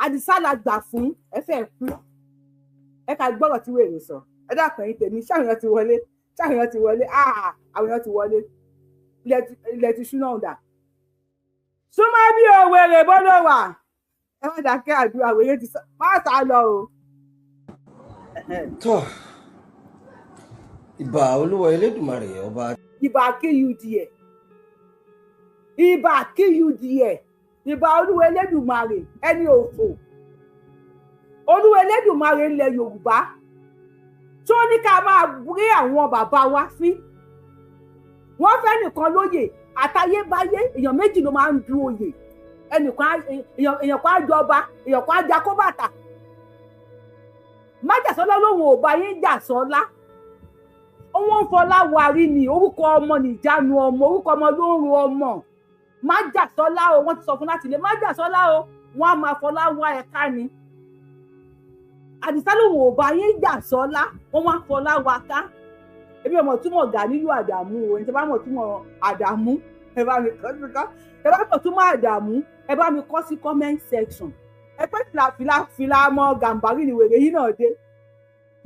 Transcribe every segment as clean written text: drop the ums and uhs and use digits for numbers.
Àdìsá la gbà fún ẹ fẹ́ kú. Ẹ ká gbọ́rọ̀ tí wèrè sọ. Ẹ dákun ẹ̀yin tèmi, ṣáwọn èèyàn ti wọlé, ṣáwọn èèyàn ti wọlé, àwọn èèyàn ti wọlé. Ilẹ̀ ti ṣú náà dà. Súnmọ́ bí o wèrè bọ́dọ̀ wà. Ẹ má dákẹ́ àdúrà, wèrè ti sọ, má sá lọ o. Tọ́ ìbà Olúwa Elédùmarè ọba. Ìbà kí you díẹ̀. Ìbà kí you díẹ̀. Ìbà Olúwa Elédùmarè ẹni òfò. Olúwa Elédùmarè ilẹ̀ Yorùbá tó ní ká máa rí àwọn bàbá wa fín. Wọ́n fẹ́ nìkan lóyè àtayébáyé, èèyàn méjì ló máa ń du oyè. Ẹnìkan, èèyàn kan á jọba, èèyàn kan á jakóbàtà. Májàsọ́lá lòun ò bá yín jà sọ́lá. Òun ń fọlá warí ni, orúkọ ọmọ nìjánu ọmọ, orúkọ ọmọ ló ń ro ọmọ. Májàsọ́lá o, wọ́n ti sọ fún láti ilé, májàsọ́lá o, wọ́n á máa fọlá wá ẹ̀ka ni. Àdìsá lòun ò bá yín jà sọ́lá, wọ́n wá fọlá wa ká. Èmi ò mọ̀ túmọ̀ Gàníyù Àdàmú o, ẹni tí a bá mọ̀ túmọ̀ Àdàmú, ẹ bá mi kọ́ sí kọ́. Ẹ bá mọ̀ túmọ̀ Àdàmú, ẹ bá mi kọ́ sí comment section. Ẹ pé fìlà fìlà fìlà mọ Gàǹbàrí ni wèrè yìí náà dé.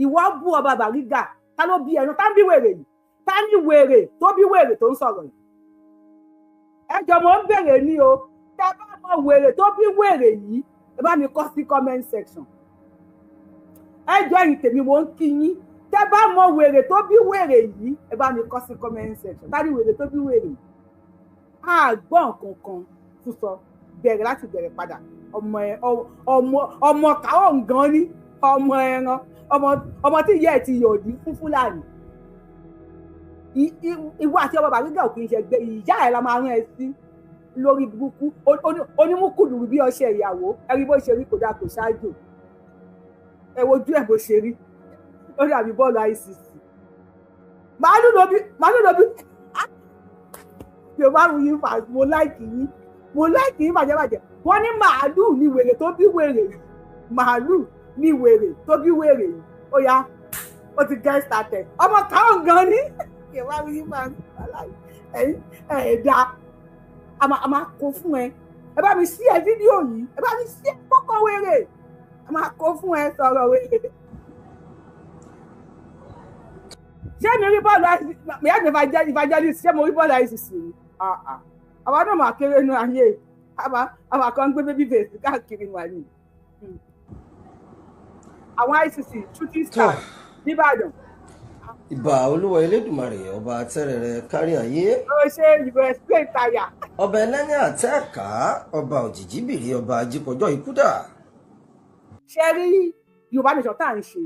Ìwọ bú ọba Bàrígà, ta ló bí ẹnu, tá ń bí wèrè yìí, tá ní wèrè tó bí wèrè tó ń sọ̀rọ̀ yìí. Ẹ jọ mo ń bèrè ní o, tẹ bá mọ wèrè tó bí wèrè yìí, ẹ bá mi kọ sí comment section. Ẹ jọ ẹ̀yin tèmi mo ń kí yín, tẹ bá mọ wèrè tó bí wèrè yìí, ẹ bá mi kọ sí comment section. Tá ní wèrè tó bí wèrè yìí? A gbọ́ nǹkan kan tún sọ, bẹ̀rẹ̀ láti bẹ̀rẹ̀ padà. Ọmọ ẹ ọmọ ọmọ káwọ̀ gan ni, ọmọ ẹran, ọmọ tí ìyá ẹ ti yọ̀dí fún Fúlàní. Ìwọ àti ọba Bàrígà ò kì í ṣe gbé, ìyá ẹ la máa rán ẹ sí lórí burúkú onímúkùlù bí ọṣẹ ìyàwó. Ẹ rí bó ṣe rí, kò dáa, kò ṣáájú. Ẹ wojú ẹ bó ṣe rí, ó dàbí bọ́ọ̀lù ICC. Màálù ló bí, màálù ló bí. Yorùbá wù yín fà, mo like yín, mo like yín bàjẹ́bàjẹ́. Wọ́n ní màálù ní wèrè tó bí wèrè yìí, màálù ní wèrè tó bí wèrè yìí. Ó yá, ó ti get started. Ọmọ káwọn gan ni Yorùbá wù yín fà, ẹ̀yin ẹ̀ẹ́dá a máa kó fún ẹ. Ẹ bá mi ṣí ẹ fídíò yìí, ẹ bá mi ṣí ẹ kókó wèrè, a máa kó fún ẹ, sọ̀rọ̀ wèrè. Ṣé mi rí bọ́ọ̀lù ìyá mi evangelist? Ṣé mo rí bọ́ọ̀lù ICC rí? Àwa náà máa kéré inú ayé, àwa kan ń gbé baby face káàkiri wà ní. Àwọn ICC shooting star nìbàdàn. Ìbà Olúwa Elédùmarè ọba tẹ́rẹ̀rẹ̀ kárí ayé. Ó ṣe ìbò explain tire. Ọba ẹlẹ́ni àtẹ́ẹ̀ká, ọba òjìjíbìrì, ọba ajípọ̀jọ́ ikúdà. Ṣé rí Yorùbá Nation tá à ń ṣe?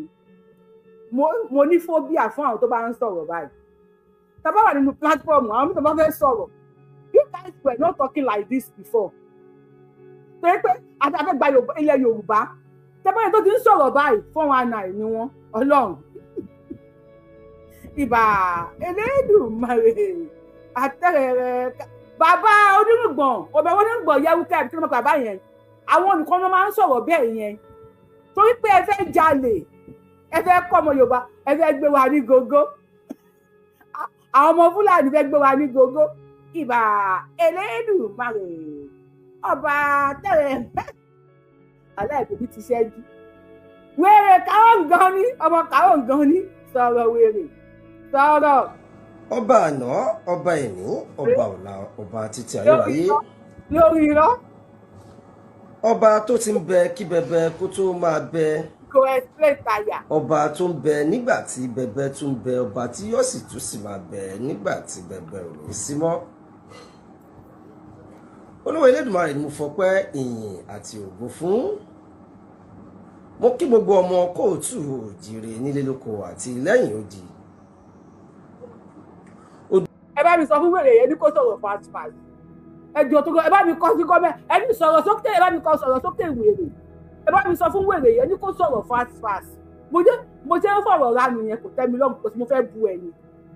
Mo ní phobia fún àwọn tó bá ń sọ̀rọ̀ báyìí. Tá bá wà nínú platform, àwọn tó bá fẹ́ sọ̀rọ̀, you guys were not talking like this before. Torí pé àti afẹ́ gba ilẹ̀ Yorùbá, tẹ́bọ́n tó ti ń sọ̀rọ̀ báyìí, 419 ni wọ́n, Ọlọ́run. Ìbà Elédùmarè àtẹ̀rẹ̀rẹ̀ bàbá onírùngbọ̀n, ọbẹ̀ onírùngbọ̀n yẹwùkẹ́ àbí kí ló mọ̀ bàbá yẹn, àwọn olùkọ́ ló máa ń sọ̀rọ̀ bẹ́ẹ̀ yẹn. Torí pé ẹ fẹ́ jalè, ẹ fẹ́ kọ́ ọmọ Yorùbá, ẹ fẹ́ gbé wa ní gógó, àwọn ọmọ Fúlàní fẹ́ gbé wa ní gógó. Ìbà Elédùmarè ọba tẹ̀rẹ̀ aláìbòbí ti ṣẹ́jú. Wèrè káwọn gan ni, ọmọ káwọn gan ni, sọ̀rọ̀ wèrè sọ̀rọ̀. Ọba àná, ọba ẹ̀ní, ọba ọ̀la, ọba títí ayérayé. Lórí irọ́. Ọba tó ti ń bẹ kí bẹbẹ kó tó máa bẹ. Kò explain tire. Ọba tó ń bẹ nígbà tí bẹbẹ tún ń bẹ, ọba tí yóò sì tún sì máa bẹ nígbà tí bẹbẹ ò ní sí mọ́. Olúwa Elédùmarè ni mo fọpẹ́ ìyìn àti ògo fún. Mo kí gbogbo ọmọ kóòtù òjìrè nílé lóko àti lẹ́yìn odi. Ẹ bá mi sọ fún wèrè yẹn ní kó sọ̀rọ̀ fast fast. Ẹ jọ tó ẹ bá mi kọ sí kọ́mẹ́, ẹ ní sọ̀rọ̀ sókè, ẹ bá mi kọ sọ̀rọ̀ sókè wèrè. Ẹ bá mi sọ fún wèrè yẹn ní kó sọ̀rọ̀ fast fast. Mo jẹ́ ń fọ̀rọ̀ ranu yẹn, kò tẹ́ mi lọ́rùn, kò sí mo fẹ́ bu ẹ ni.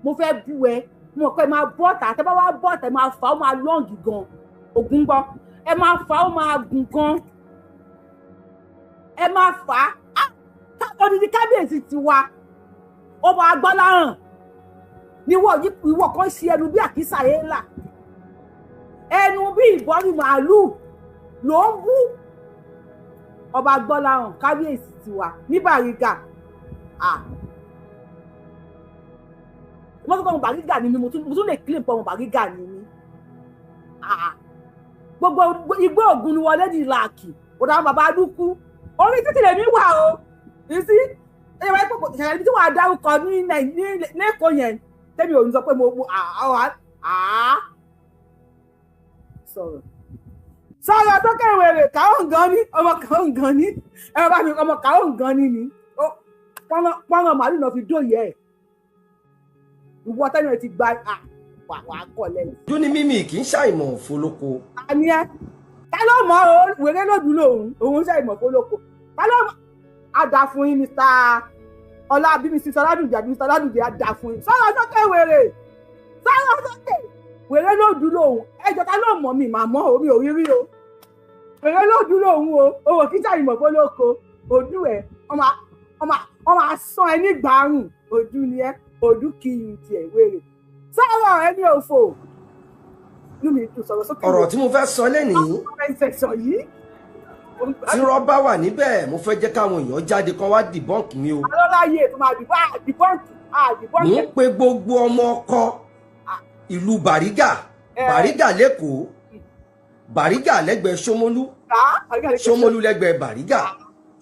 Mo fẹ́ bu ẹ, mo mọ̀ pé máa bọ́ọ̀tà, tẹ́ bá wá bọ́ọ̀tà ẹ máa fà ó máa lọ́ǹgì gan. Ògùn gbọ́, ẹ máa fà ó máa gùn gan. Ẹ máa fà á, odidi kábíyèsí tiwa, ọba agbọ́láhàn níwọ̀ ìwọ kan ṣe ẹnu bí àkísà yẹn là, ẹnu bí ìbọrí màálù ló ń bú. Ọba Gbọ́láhàn kábíyèsí tiwa ní Bàrígà. Mo tún kọ́ ọmọ Bàrígà ni mi, mo tún lè claim pé ọmọ Bàrígà ni mi. Gbogbo igbó ògùn ni wọlé ní ìlàkì ọ̀dà àwọn bàbá dúkú orí títì lèmi wà o. You see, ìṣẹ̀lẹ̀ ibi tí wàá dárúkọ ní lẹ́kọ̀ọ́ yẹn tẹ́mi ò ní sọ pé mo sọ̀rọ̀ sọ̀rọ̀ tó kẹ̀wé rè káwọn gan ni ọmọ káwọn gan ni ẹ bá mi ọmọ káwọn gan ni ni pọ́nrán màálù náà fi dóye ẹ̀ ìwọ tẹ́nu ẹ̀ ti gba wà á kọ̀ lẹ́yìn. Ojú ni mímì kì í ṣàìmọ̀ fólóko. Àní ẹ ta ló mọ̀ ọ́ wèrè lòdù lòun òun ṣàìmọ̀ fólóko ta ló mọ̀ á dà fún yín Mr. Ọlá bí Mrs. Ọládùnjẹ àbí Mr. Ọládùnjẹ á dà fún yín sọ̀rọ̀ sókè wèrè sọ̀rọ̀ sókè wèrè lòdù lòun ẹjọ́ ta ló mọ̀ mi màmọ́ omi ò rí rí o wèrè lòdù lòun o òwò kí ṣàìmọ̀ fólóko ojú ẹ ọmọ asán ẹ nígbàrún ojú ni ẹ ojú kì í tiẹ̀ wèrè sọ̀rọ̀ ẹni òfò inú mi dùn sọ̀rọ̀ sókè. Ọ̀rọ̀ tí mo fẹ́ sọ lénìí tí rọ́bà wà níbẹ̀ mo fẹ́ jẹ́ káwọn èèyàn jáde kan wá dìbọ́ǹkì mi o. Alọ́láyé tó máa dìbọ́ǹkì dìbọ́ǹkì. Mò ń pe gbogbo ọmọ ọkọ ìlú Bàrígà Bàrígà lẹ́kọ̀ọ́ Bàrígà lẹ́gbẹ̀ẹ́ Ṣómólú Ṣómólú lẹ́gbẹ̀ẹ́ Bàrígà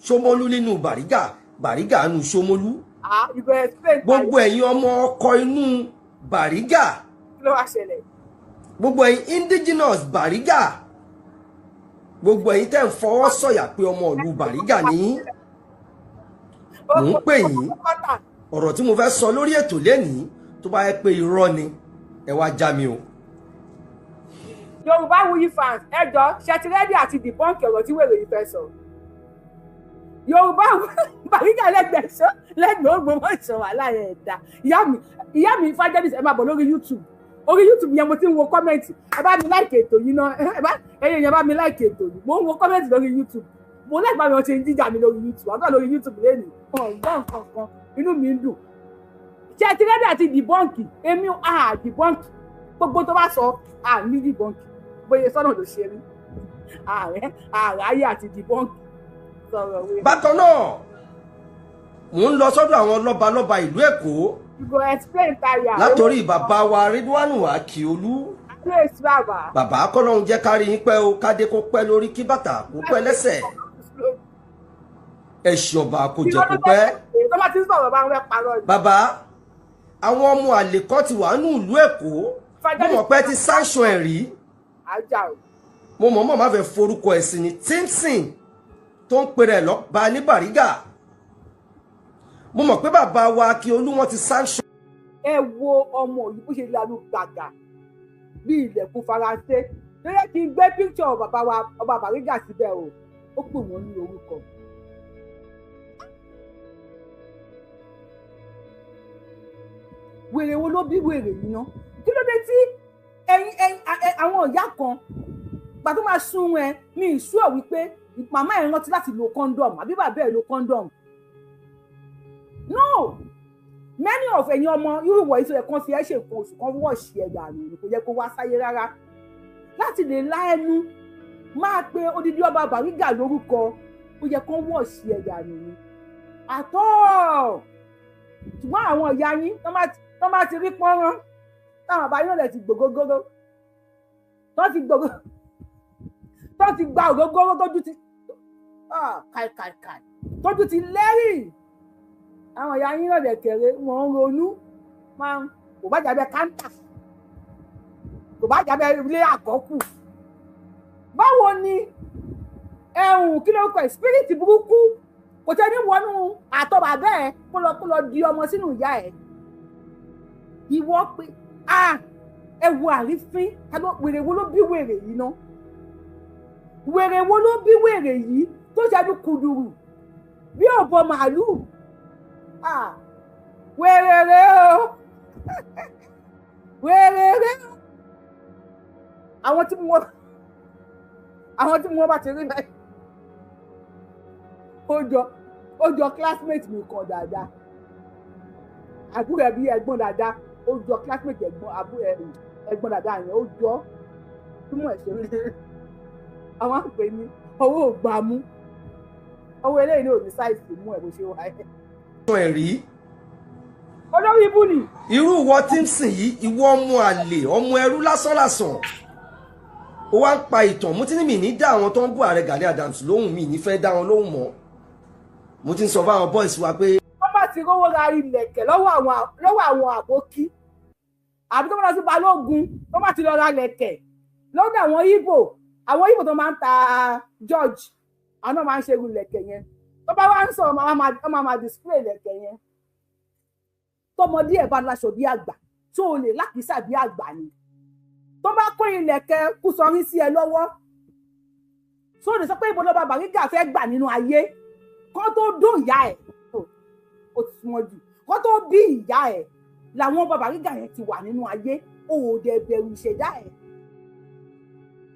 Ṣómólú nínú Bàrígà Bàrígà nínú Ṣómólú. Gbogbo ẹ̀yin ọmọ ọkọ inú Bàrígà gbogbo ẹ̀yin indigenous Bàrígà gbogbo ẹ̀yin tẹ́ ń fọwọ́ sọ̀yà pé ọmọ ìlú Bàrígà ní mò ń pè yín. Ọ̀rọ̀ tí mo fẹ́ sọ lórí ètò lénìí tó bá yẹ pé irọ́ ni ẹ wá já mi o. Yorùbáwùyí fans ẹ jọ ṣe ti rẹ́dí àti dìbọ́ǹkì ọ̀rọ̀ tí wèrè yìí fẹ́ sọ. Yorùbá Bàrígà lẹ́gbẹ̀ẹ́ sọ lẹ́gbẹ̀ẹ́ Ògbómọ̀ṣọ́ wà láyé ẹ̀dá ìyá mi Evangelist ẹ máa bọ̀ lórí YouTube. Orí YouTube yẹn mo ti ń wo comment ẹ bá mi like ètò yìí náà ẹ bá ẹyẹ yẹn bá mi like ètò yìí mo ń wo comment lórí YouTube mo lẹ́gbàá mi wọ́n ṣe ń jíjà mi lórí YouTube àgbà lórí YouTube lẹ́nu ọ̀gbọ́n kankan inú mi ń dùn. Ṣé ti rẹ́dí àti dìbọ́ǹkì èmi à dìbọ́ǹkì gbogbo tó bá sọ à ní dìbọ́ǹkì bóyá sọ́nà ló ṣe rí ààrẹ àráyé àti dìbọ́ǹkì. Bákan náà mò ń lọ sọ́dọ̀ àwọn lọ́balọ́ba ìlú Èkó látòrí bàbá wa Ridwanu Akiolu bàbá kọ́lọ́hún jẹ́ kárí yín pẹ́ o kádé kó pẹ́ lórí kí bàtà kó pẹ́ lẹ́sẹ̀ ẹ̀ṣin ọba kò jẹ́ kó pẹ́. Bàbá àwọn ọmọ àlè kan ti wà nínú ìlú Èkó mo mọ̀ pé ti sanction ẹ̀ rí mo mọ̀ mọ̀ má fẹ́ forúkọ ẹ̀ sí ni Timson tó ń pèrè lọ́ba ní Bàrígà mo mọ̀ pé bàbá wa Akiolu wọn ti sanction. Ẹ wo ọmọ yìí bó ṣe lanu gbàgà bí ilẹ̀kùn Faransé ló yẹ kí n gbé píkṣọ bàbá wa ọba Bàrígà síbẹ̀ o ó pè wọ́n ní orúkọ. Wèrè wo ló bí wèrè yìí ná kí ló dé tí ẹ̀yin ẹ̀yin àwọn ìyá kan gbà tó máa sún ẹ mi ìṣú ẹ wípé màmá ẹ rántí láti lo condom àbí bàbá ẹ lo condom. No, many of ẹ̀yin ọmọ irú ìwọ̀ ìṣòro kan fi ẹ́ ṣe nǹkan oṣù kan wọ̀ṣì ẹ̀ dànù kò yẹ kó wá sáyé rárá láti lè lá ẹnu máa pe odidi ọba Bàrígà lórúkọ ó yẹ kó wọ̀ṣì ẹ̀ dànù ni àtọ́. Ṣùgbọ́n àwọn ìyá yín tó bá ti rí pọ́nrán táwọn àbá yín lè ti gbògógóró tó ti gbògó tó ti gba ògógóró tójú ti kàìkàìkàì tójú ti lẹ́rìí àwọn ìyá yín náà dẹ̀kẹ̀rẹ̀ wọ́n ń ronú máa ń kò bá jábẹ́ káńtà kò bá jábẹ́ ilé àkọ́kù. Báwo ni ẹ̀hún kí ló kọ spirit burúkú kò tẹ́ ní wọnú àtọ̀ bàbá ẹ̀ kó lọ di ọmọ sínú ìyá ẹ̀ ìwọ pé ẹ wo àrífín wèrè wo ló bí wèrè yìí ná wèrè wo ló bí wèrè yìí tó ṣẹ́nu kùdùrù bí òbọ màálùú wèrè rè o wèrè rè o àwọn tí wọ́n bá ti rí báyìí ó jọ classmate mi kan dáadáa àbúrò ẹbí ẹ̀gbọ́n dáadáa ó jọ classmate ẹ̀gbọ́n àbúrò ẹ̀gbọ́n dáadáa yẹn ó jọ túmọ̀ ẹ̀ ṣe rí àwọn àpè ní ọwọ́ ògbàmú Ọwọ́ eléyìí ní òní sáìsì mú ẹ̀ bó ṣe wáyé. Ẹ̀ rí. Olórí ibú ni. Irú ìwọ tí ń sìn yìí, ìwọ ọmọ àlè, ọmọ ẹrú lásánlàsàn, ó wá ń pa ìtàn. Mo ti ní mi ní dá àwọn tó ń bú ààrẹ Gani Adams lóhùn, mi ní fẹ́ dá wọn lóhùn mọ́. Mo ti ń sọ fáwọn boys wa pé. Wọ́n bá ti rówó ra ilẹ̀kẹ̀ lọ́wọ́ àwọn àbókí, àbí tó bá lọ sí Balógun, tó bá ti lọ ra ilẹ̀kẹ̀ lọ́dọ̀ àwọn Ìgbò, àwọn Ìgbò tó máa ń ta George, àwọn náà máa ń ṣe irú ilẹ̀kẹ̀ yẹn. Tó bá wá ń sọ̀rọ̀, wọ́n máa display ilẹ̀kẹ̀ yẹn. Tọmọdé ẹ̀ bá láṣọ bí àgbà, tó o lè lákìísà bí àgbà ni. Tó bá kó ilẹ̀kẹ̀ Kúsọrí sí ẹ lọ́wọ́, tó o lè sọ pé ibo lọ́ba Bàrígà fẹ́ gbà nínú ayé? Kó tó dún ìyá ẹ̀, ó ti súnmọ́ jù, kó tó bí ìyá ẹ̀ làwọn bàbá Bàrígà yẹn ti wà nínú ayé. O ò dẹ̀ bẹ̀rù ìṣẹ̀dá ẹ̀.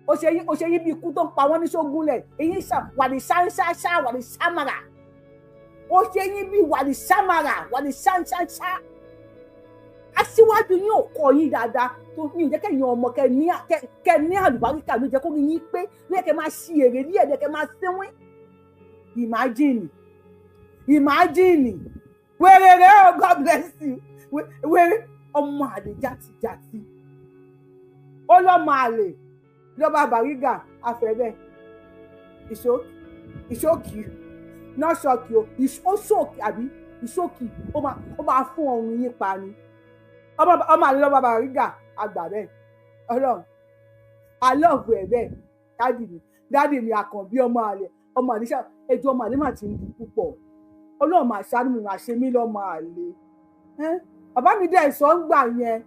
Ó ṣe yín bí ikú tó ń pa wọ́n ní ṣógúnlẹ̀, eyín wà ní ṣáńṣáṣá, wà ní ṣámàrà. Ó ṣe yín bí wà ní ṣámàrà, wà ní ṣáńṣáṣá. Aṣíwájú yín ò kọ́ yín dáadáa, tó ní ìjẹ́ kẹ́yìn ọmọ kẹ́ ní àlùbáríkà, ló jẹ́ kó yín pé ló yẹ kẹ́ máa ṣí èrè ní ẹ̀dẹ̀ kẹ́ máa sínwín. Imagine, imagine, wéréré o, God bless you. Wéré ọmọ àlè játijàti, ó lọ́mọ àlè lọ́ba Bàrígà àfẹ́bẹ́ ìṣókì náà ṣọ́ọ̀kì o, ó ṣóòkì àbí ìṣókì, ó máa fún ọrùn yín pa ni. Ọmọ àlè lọ́ba Bàrígà àgbà bẹ́ẹ̀, ọlọ́run alọ́ọ̀bù ẹ̀ bẹ́ẹ̀. Dádì mi àkànbí ọmọ àlè, ọmọ àlè ẹjọ́ ọmọ àlè mà ti ń di púpọ̀. Ọlọ́run máa ṣàánú mi, máa ṣe mí lọ́mọ àlè. Bàbá mi dẹ̀ sọ ń gbà yẹn,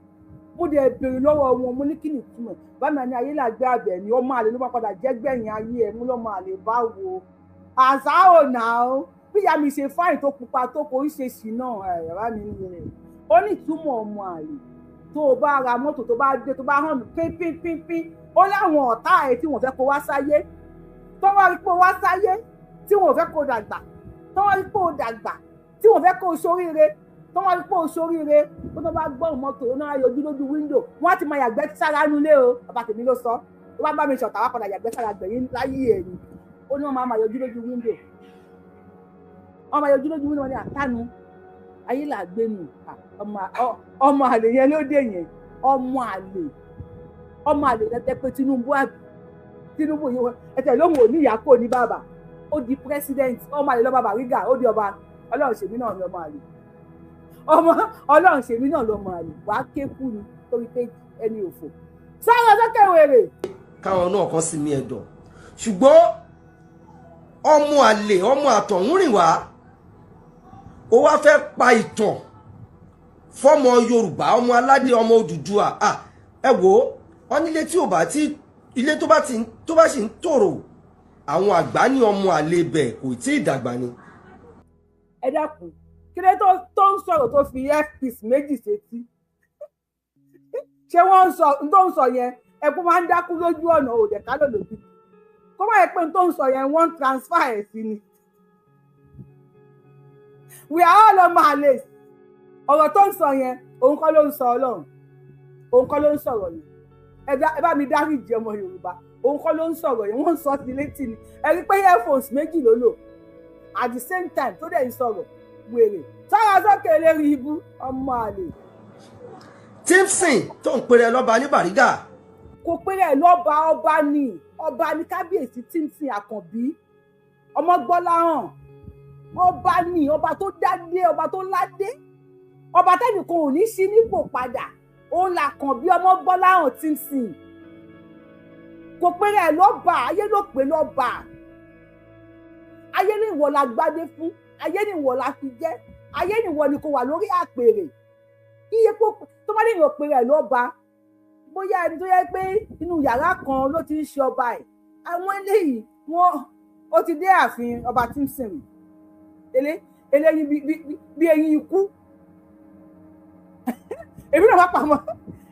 mo dẹ̀ béèrè lọ́wọ́ wọn, mo ní kí ni ìtumọ̀? Bàbá mi ní ayé làgbé àbẹ̀ ni, ọmọ àlè ló máa padà jẹ́ gbẹ̀yìn ayé ẹ̀. Mú lọ́mọ àlè báwo? Àṣà ò nà ó bí ìyá mi ṣe fáìn tó pupa tó kò ń ṣe ṣì náà. Bàbá mi ní rẹ̀ ó ní ìtumọ̀ ọmọ àlè. Tó o bá ra mọ́tò, tó bá dé, tó bá hàn mí pínpínpínpín, ó láwọn ọ̀tá ẹ̀ tí wọ́n fẹ́ kó wá sáyé, tó wá rí pé ó wá sáyé tí wọ́n fẹ́ kó dàgbà, tó wá rí pé ó dàgbà tí wọ́n fẹ́ kó ṣoríire, tó wá rí pé ó ṣoríire, ó tó bá gbọ́ mọ́tò, ó náà yọjú lójú wíńdò, wọ́n á ti máa yàgbẹ́ sára nulẹ̀ o. Bàbá tèmi ló sọ, ó bá bá mi ṣọ̀tà wá padà yàgbẹ́ sára gbẹ̀yìn láyé ẹ̀ ni. Ó ní wọ́n máa yọjú lójú wíńdò, wọ́n máa yọjú lójú wíńdò, wọ́n ní àtánu ayé là gbé nù. Ọmọ àlè yẹn ló dé yẹn, ọmọ àlè, ọmọ àlè lẹ́tẹ̀ pé Tinubu àbí Tinubu yìí ẹ̀tẹ̀ lóhùn ò ní ìyá kò ní bàbá, ó di president. Ọmọ àlè lọ́ba Bàrígà, ó di ọba. Ọlọ́run ṣèmí náà ní ọmọ àlè, ọmọ ọlọ́run ṣèmí náà lọ́mọ àlè. Wàá ké kú ni torí pé ẹni òfò sáré sókè wèrè. Káwọn náà kan sí mi ẹ̀dọ̀, ṣùgbọ́n ọmọ àlè, ọmọ àtọ̀húnrìn wá, ó wá fẹ́ pa ìtàn fọ́mọ Yorùbá, ọmọ aládé, ọmọ Odùduwà. Ẹ wò ó, wọ́n nílé tí ò bá tí ilé tó bá sì ń tòrò, àwọn àgbà ní ọmọ àlè bẹ̀ kò tí ì dàgbà ni. Ẹ dákun, kí ló tó ń sọ̀rọ̀ tó fi earpiece méjì sétí? Ṣé wọ́n ń sọ tó ń sọ yẹn? Ẹkún máa ń dákú lójú ọ̀nà òdẹ̀ kálọ̀ lójú, kó má yẹ pé tó ń sọ yẹn wọ́n transfer ẹ̀ sí ni. We are all ọmọ àlè. Ọ̀rọ̀ tó ń sọ yẹn, òun kọ́ ló ń sọ, ọlọ́run òun kọ́ ló ń sọ̀rọ̀ yẹn. Ẹ bá mi dáríjì ọmọ Yorùbá, òun kọ́ ló ń sọ̀rọ̀ yẹn, wọ́n ń sọ sí létí ni. Ẹ rí pé earphones méjì ló lò at the same time tó dẹ̀ ń sọ̀rọ̀ wèrè. Sára sókè lérí ibú ọmọ àlè. Timson tó ń pèrè lọ́ba ní Bàrígà. Kò pèrè lọ́ba, ọba ni, ọba ni kábíyèsí Timson Àkànbí Ọmọgbọ́láhàn. Ọba ni, ọba tó dádé, ọba tó ládé, ọba tẹ́nìkan ò ní sí nípò padà, òun làkànbí Ọmọgbọ́láhàn Timson. Kò péré lọ́ba, ayé ló pè lọ́ba. Ayé ní ìwọ la gbádé fún, ayé ní ìwọ la fi jẹ́, ayé ní ìwọ ni kò wà lórí àpèrè. Iye kó tó bá lè yàn péré lọ́ba, bóyá ẹni tó yẹ pé inú yàrá kan ló ti ń ṣe ọba ẹ̀. Àwọn eléyìí wọn ó ti dé ààfin ọba Timson rí, eléyìí bí eyín ikú, èmi náà má pamọ́,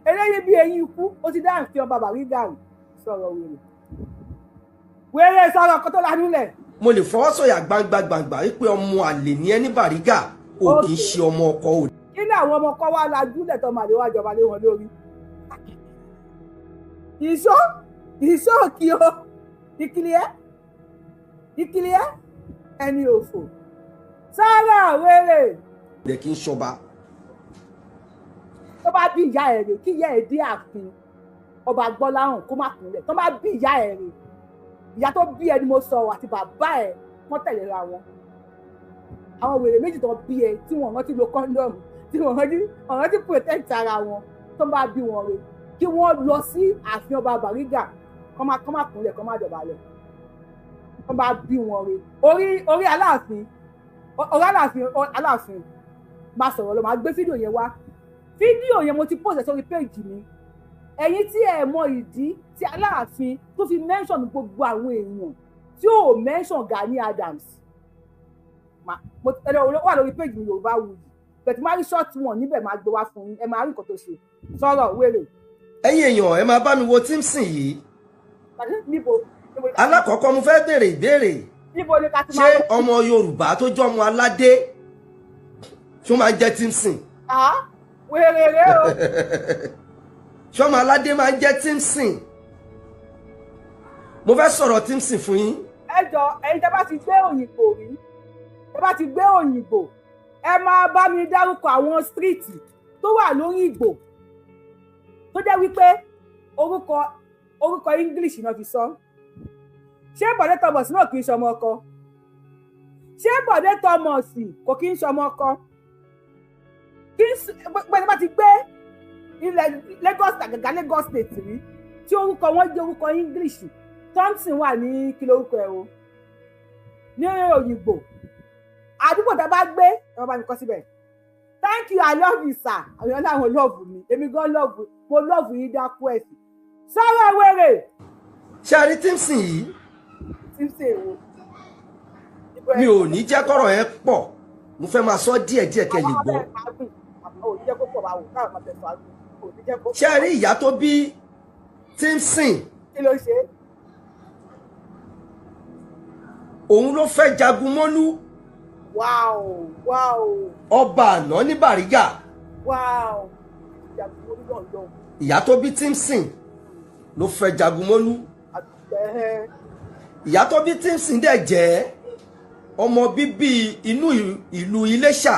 eléyìí bí eyín ikú, ó ti dé ààfin ọba Bàrígà rí. Sọ̀rọ̀ wèrè, wèrè sọ̀rọ̀ kó tó lanú lẹ̀. Mo lè fọwọ́ sọ̀yà gbangba gbangba wípé ọmọ àlè ní ẹ ní Bàrígà, ò kì í ṣe ọmọ ọkọ ò. Kí ni àwọn ọmọ ọkọ wa lajúlẹ̀ tó máa lè wá jọba lé wọn lórí? Ìṣó ìṣó kí o ìkìlì ẹ ìkìlì ẹ Ẹni òfò sára wéré. Dẹ̀ kí n ṣọba. Tó bá bí ìyá ẹ̀ rè, kí ìyá ẹ̀ dé ààfin ọba Gbọ́láhàn kó má kúnlẹ̀. Tó bá bí ìyá ẹ̀ rè, ìyá tó bí ẹni mo sọ àti bàbá ẹ̀ wọ́n tẹ̀léra wọn. Àwọn wèrè méjì tó bí ẹ tí wọ́n rántí lo condom, tí wọ́n rántí protect ara wọn, tó bá bí wọn rè kí wọ́n lọ sí ààfin ọba Bàrígà kó má kúnlẹ̀, kó má dọ̀bálẹ̀. Tó bá bí wọn rè, orí Aláàfin, orí Aláàfin máa sọ̀rọ̀ lọ. Máa gbé fídíò yẹn wá. Fídíò yẹn mo ti post ẹ̀ sórí péjì mi. Ẹ̀yin tí ẹ mọ ìdí tí Aláàfin tó fi mention gbogbo àwọn èèyàn tí ò mention Gani Adams, wà lórí péjì mi, Yorùbáwùyí, bẹ̀tí máa rí short one níbẹ̀, máa gbé wá fún yín, ẹ máa rí nǹkan tó ṣe sọ̀rọ̀ wéré. Ẹ̀yin èèyàn, ẹ máa bá mi wo Timson yìí. Níbo? Alákọ̀ọ́kọ́, mo fẹ́ béèrè ìbéèrè. Níbo ni ká ti Ṣé máa? ọmọ Yorùbá tó jẹ́ ọmọ aládé tó máa ń jẹ́ Timson? Wéré rẹ o. Ṣé ọmọ aládé máa ń jẹ́ Timson? Mo fẹ́ sọ̀rọ̀ Timson fún yín. Ẹ jọ, ẹ̀yin tẹ́ bá ti gbé Òyìnbó rí, tẹ́ bá ti gbé Òyìnbó, ẹ máa bá mi dárúkọ àwọn street tó wà lóyìnbó tó jẹ́ wípé orúkọ English náà fi sọ. Ṣé Bọ̀dé Thomas náà kì í ṣọmọ ọkọ? Ṣé Bọ̀dé Thomas kò kì í ṣọmọ ọkọ? Kí gbẹ́ni bá ti gbé ilẹ̀ Lagos, àgàgà Lagos State rí, tí orúkọ wọn jẹ́ orúkọ English. Thompson wà ní kí lórúkọ ẹ o, ní Òyìnbó, àdúgbò tá a bá gbé, ẹ bá mi kọ síbẹ̀. Thank you, I love you, sir. Àwọn ọlọ́run love mi, èmi gan love, mo love yín dákú ẹ̀sìn sọ̀rọ̀ wèrè. Ṣé a rí Timson yìí? Timson èwo? Mi ò ní jẹ́ kọ́rọ̀ yẹn pọ̀, mo fẹ́ máa sọ díẹ̀díẹ̀ kẹ́ lè gbọ́. Ṣé a rí ìyá tó bí Timson? Kí ló ṣe? Òun ló fẹ́ Jagunmólú, Wow. ọba àná ní Bàrígà. Wow, Jagunmólú náà lọ. Ìyá tó bí Timson ló fẹ́ Jagunmólú. Ìyá tó bí Timson dẹ̀ jẹ́ ọmọ bíbí inú ìlú Iléṣà.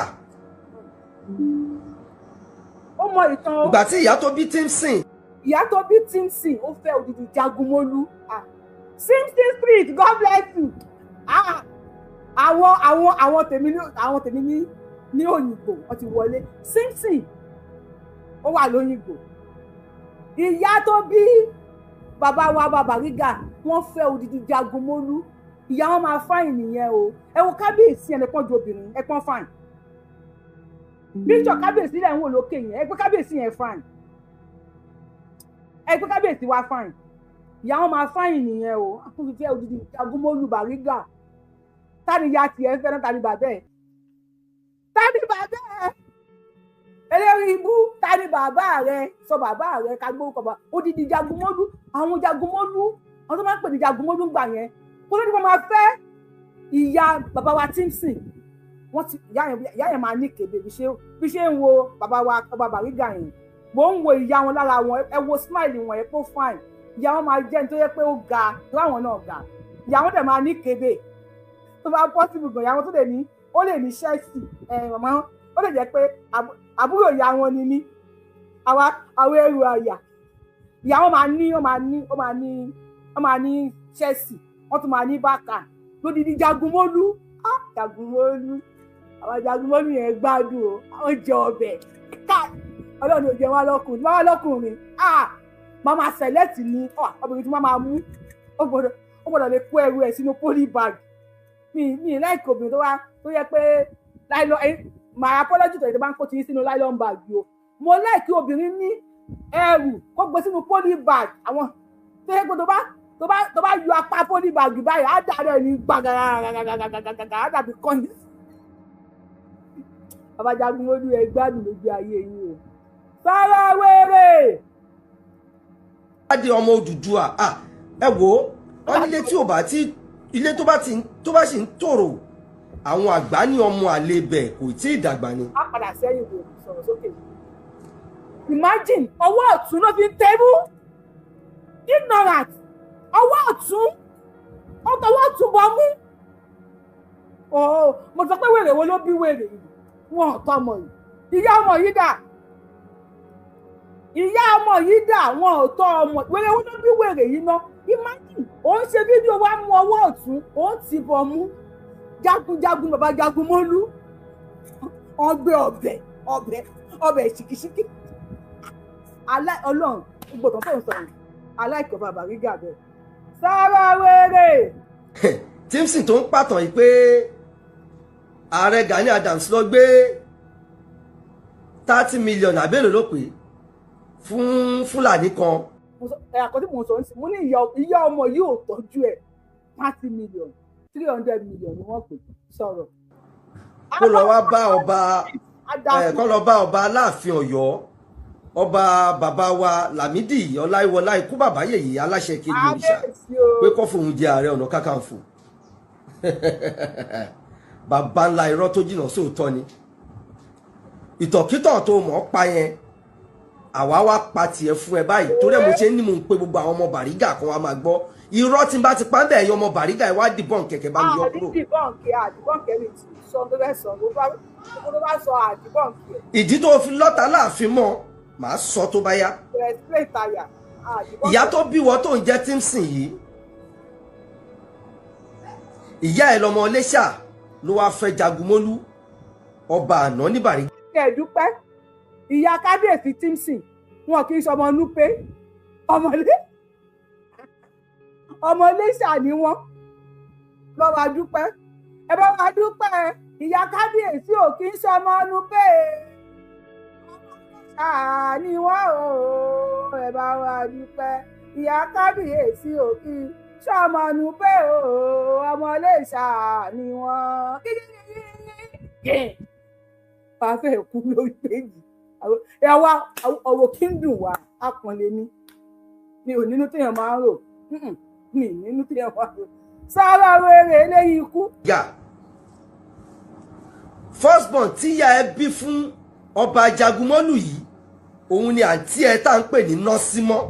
Ó mọ ìtàn o. Ìgbà tí ìyá tó bí Timson Ìyá tó bí Timson, ó fẹ́ odidi Jagunmólú. Ah, Simpson Street, God bless you. Ah, àwọn tèmi ní Òyìnbó, wọ́n ti wọlé. Simpson ó wà lóyìnbó. Ìyá tó bí bàbá wa Bàrígà, wọ́n fẹ́ odidi Jagunmólú. Ìyá wọn máa fine nìyẹn o. Ẹ wo kábíyèsí ẹ̀ lẹ́pọ̀n ju obìnrin ẹ pọ́n fine. Picture kábíyèsí lẹ̀ ń wò lókè yẹn. Ẹ pé kábíyèsí yẹn fine, ẹ pé kábíyèsí wa fine. Ìyá wọn máa fine nìyẹn o. Àtúntò fẹ́ odidi Jagunmólú Bàrígà. Tani ya tiẹ̀ ń fẹ́ràn? Tani bàbá ẹ̀? Tani bàbá ẹ̀? Eléyìí ibú, tani bàbá rẹ? Sọ bàbá rẹ ká gbórúkọ bá odidi Jagunmólú. Àwọn Jagunmólú, àwọn tó máa ń pè ní Jagunmólú ń gbà yẹn, kó ló ní wọn máa fẹ́ ìyá bàbá wa Timson. Wọ́n ti ìyá yẹn máa ní kébé. Bí ṣe ń wo bàbá wa ọba Bàrígà yẹn, mò ń wo ìyá wọn lára wọn. Ẹ wo smile wọn, ẹ pé fine. Ìyá wọn máa jẹ́ nítorí pé ó ga láwọn náà ga. Ìyá wọn dẹ̀ máa ní kébé. Tó bá possible gan, ìyá wọn tó lè ní, ó lè ní ṣẹ́ẹ̀sì ẹ̀ màmá. Ó lè jẹ́ pé àbúrò ìyá wọn ni mí, àwa àwọn ẹrù àyà. Ìyá wọn máa ní, ó máa ní ṣẹ́ẹ̀sì, wọ́n tún máa ní bákà lódìdí Jagunmólú. Jagunmólú, àwọn Jagunmólú yẹn gbádùn o. Àwọn jẹ ọbẹ̀ ká. Ọlọ́run ò jẹ wọn lọ́kùnrin, wọn lọ́kùnrin. Máa máa select ní obìnrin tí wọ́n máa mú. Ó gbọ́dọ̀ lè kó ẹrù ẹ̀ sínú polybag. Mi láìkí obìnrin tó wá tó yẹ pé nylon. Màá apology tó yẹ tó bá ń kó ti sínú nylon bag o. Mo like obìnrin ní ẹrù kó gbé sínú polybag, àwọn tó yẹ pé tó bá yọ apá polybag báyìí, á dà rẹ̀ ní gbàgàgàgàgàgàgà, á dàbí coins. Bàbá Jagunmólú, ẹ gbádùn lójú ayé yín o. Sára wéré. Adé ọmọ Odùduwà, ẹ wò ó, wọn nílé tí ò bá tí ilé tó bá ti tó bá sì ń tòrò, àwọn àgbà ní ọmọ àlè bẹ̀ kò tí ì dàgbà ni. A padà sẹ́yìn wò sọ̀rọ̀ sókè. Imagine, ọwọ́ ọ̀tún ló fi ń tẹ́rú. Ignorant. Ọwọ́ ọ̀tún, ó tọwọ́ ọ̀tún bọ̀ mú. Mo sọ pé wèrè wo ló bí wèrè yìí? Wọn ò tọ́ ọmọ yìí. Ìyá ọmọ yìí dà? Ìyá ọmọ yìí dà? Wọn ò tọ́ ọmọ. Wèrè wo ló bí wèrè yìí ná? Imagine, ó ń ṣe fídíò wa mú ọwọ́ ọ̀tún, ó ń ti bọ̀ mú. Jagunjagun bàbá Jagunmólú. Wọ́n gbé ọbẹ̀ ọbẹ̀ ọbẹ̀ ṣìkìṣìkì. Ọlọ́run gbọ́dọ̀ tó ń sọ̀rọ̀ aláìkọ̀ bàbá rí gàbẹ̀. Sára wèrè. Timson tó ń pàtàn yìí pé ààrẹ Gani Adams lọ gbé 30 million àbẹ́lò ló pè fún Fúlàní kan. Àkọ́tí mo sọ ń sìn, mo ní ìyá ọmọ yìí ò tọ́jú ẹ̀. 30 million, 300 million ni wọ́n pè sọ̀rọ̀. Kó lọ wá bá ọba, kó lọ bá ọba Aláàfin Ọ̀yọ́, ọba bàbá wa Lámìdí Ọláìwọlá, ikú bàbá yèyí, aláṣẹ kejì òrìṣà, pé kó fòun jẹ Ààrẹ Ọ̀nà Kakanfò. Bàbá ńlá irọ́ tó jìnnà sóòótọ́ ni. Ìtọ̀kítọ̀ tó mọ̀ ọ́ pa yẹn, àwa wá pa tiẹ̀ fún ẹ báyìí. Torí ẹ mo ṣe ní mò ń pe gbogbo àwọn ọmọ Bàrígà kan wá máa gbọ́ irọ́ tí n bá ti pa ń bẹ̀. Ẹ̀yin ọmọ Bàrígà, ẹ wá dìbọn kẹ̀kẹ́ bá mi yọ kúrò. Àdìbọ̀nkì, àdìbọ̀nkì, ẹni tí sọ tó fẹ́ sọ tó bá sọ àdìbọ̀nkì ẹ̀. Ìdí tó fi lọ́ta láàfin mọ́, màá sọ tó bá yá. Explain tire. Ìyá tó bí wọ́n tó ń jẹ́ Timson yìí, ìyá ẹ̀ lọmọ Iléṣà ló wáá fẹ́ Jagunmólú, ọba àná ní Bàrígà. Ẹ dúpẹ́. Ìyá kábíyèsí Timson, wọn kì í ṣọmọ Núpé, ọmọlé ọmọ Iléṣà ni wọn. Bá wa dúpẹ́, ẹ bá wa dúpẹ́. Ìyá kábíyèsí ò kì í ṣọmọ Núpé, ọmọ Iléṣà ni wọn o. Ẹ bá wa dúpẹ́. Ìyá kábíyèsí ò kì í ṣọmọ Núpé o, ọmọ Iléṣà ni wọn. Wàá fẹ́ kú lórí péjì ẹ wá. Ọ̀rọ̀ kí ń dùn wá àpọ̀nlé ni. Mi ò nínú téèyàn máa ń rò, mi nínú téèyàn máa ń rò. Sára wèrè eléyìí ikú. Yà first born tíyà ẹ bí fún ọba Jagunmólú yìí, òun ni àǹtí ẹ tá à ń pè ní Nọ́símọ́.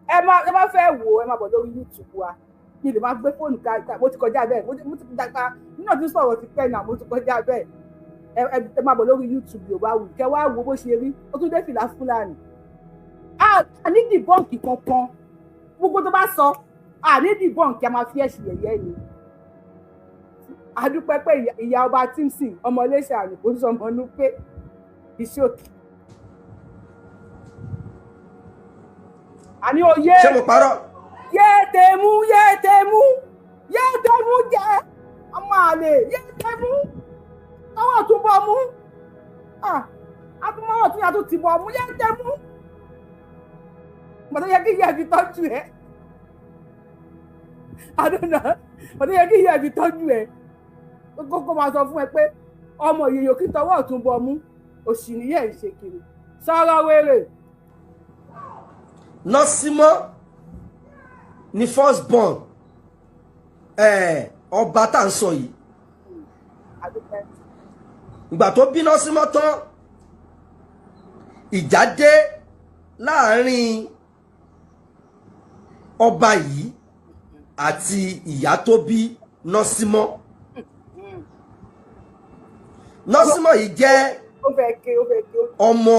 Ẹ má fẹ́ wò ó, ẹ má bọ̀ lórí YouTube wa. Mi lè má gbé fóònù ká, mo ti kọjá bẹ́ẹ̀. Mo ti dàgbà nínú ọdún sọ̀rọ̀ ti pẹ́ náà, mo ti kọjá bẹ́ẹ̀. Ẹ máa bọ̀ lórí YouTube Yorùbá Wuyì, kẹ wá wo bó ṣe rí. Ó tún dé fìlà Fúlàní. A ní debunk kankan. Gbogbo tó bá sọ, a ní debunk, a máa fi ẹ̀sìn yẹ̀yẹ́ ni. A dúpẹ́ pé ìyá ọba Timson, ọmọ Iléṣà ní, kò sọmọ inú pé iṣẹ́ òkè. Àní oyè. Ṣé mo parọ́? Yé tèmú, yé tèmú, yé tèmú jẹ ọmọ àlè, yé tèmú ọwọ́ tún bọ̀ mú, àtúmọ̀wọ̀ tún yàtọ̀ tì bọ̀ mú, yé tèmú. Mọ̀tò yẹ kí ìyá fi tọ́jú ẹ̀, àdúnà mọ̀tò yẹ kí ìyá fi tọ́jú ẹ̀, kókó máa sọ fún ẹ pé ọmọ yèyò kí tọwọ́ tún bọ̀ mú, òṣì nìyẹn ń ṣe kiri sọ̀rọ̀ wèrè. Nọ́símọ́ ni first born ọba tá à ń sọ yìí. Ìgbà tó bí Nọ́símọ́ tán, ìjà dé láàrin ọba yìí àti ìyá tó bí Nọ́símọ́. Nọ́símọ́ yìí jẹ́ ọmọ.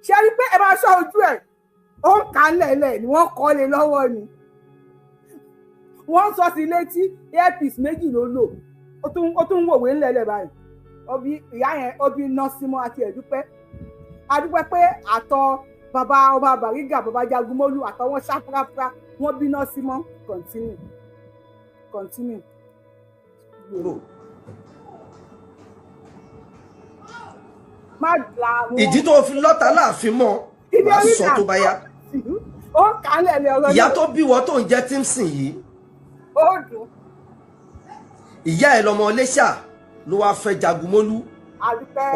Ṣé rí pé ẹ máa ṣọ́ ojú ẹ̀, ó ń kà á lẹ̀lẹ̀ ni wọ́n kọ́ lé lọ́wọ́ ni wọ́n sọ sí létí. Earpiece méjì ló lò, ó tún ń wòwe ńlẹ̀lẹ̀ báyìí. Obi ìyá yẹn, obi Nọ́símọ́ àti ẹ̀dúpẹ́, adúpẹ́ pé àtọ bàbá ọba Bàrígà, bàbá Jagunmólú, àtọwọn ṣàprápra wọ́n bí Nọ́símọ́. Continue, continue. Má la wọn. Ìdí tó fi lọ́ta láàfin mọ́, màá sọ tó bá yá. Ó kà á lẹ̀lẹ̀ ọ̀rọ̀. Ìyá tó bí wọ́n tó ń jẹ́ Timson yìí, ó dùn. Ìyá ẹ̀ lọmọ Iléṣà ló wáá fẹ́ Jagunmólú,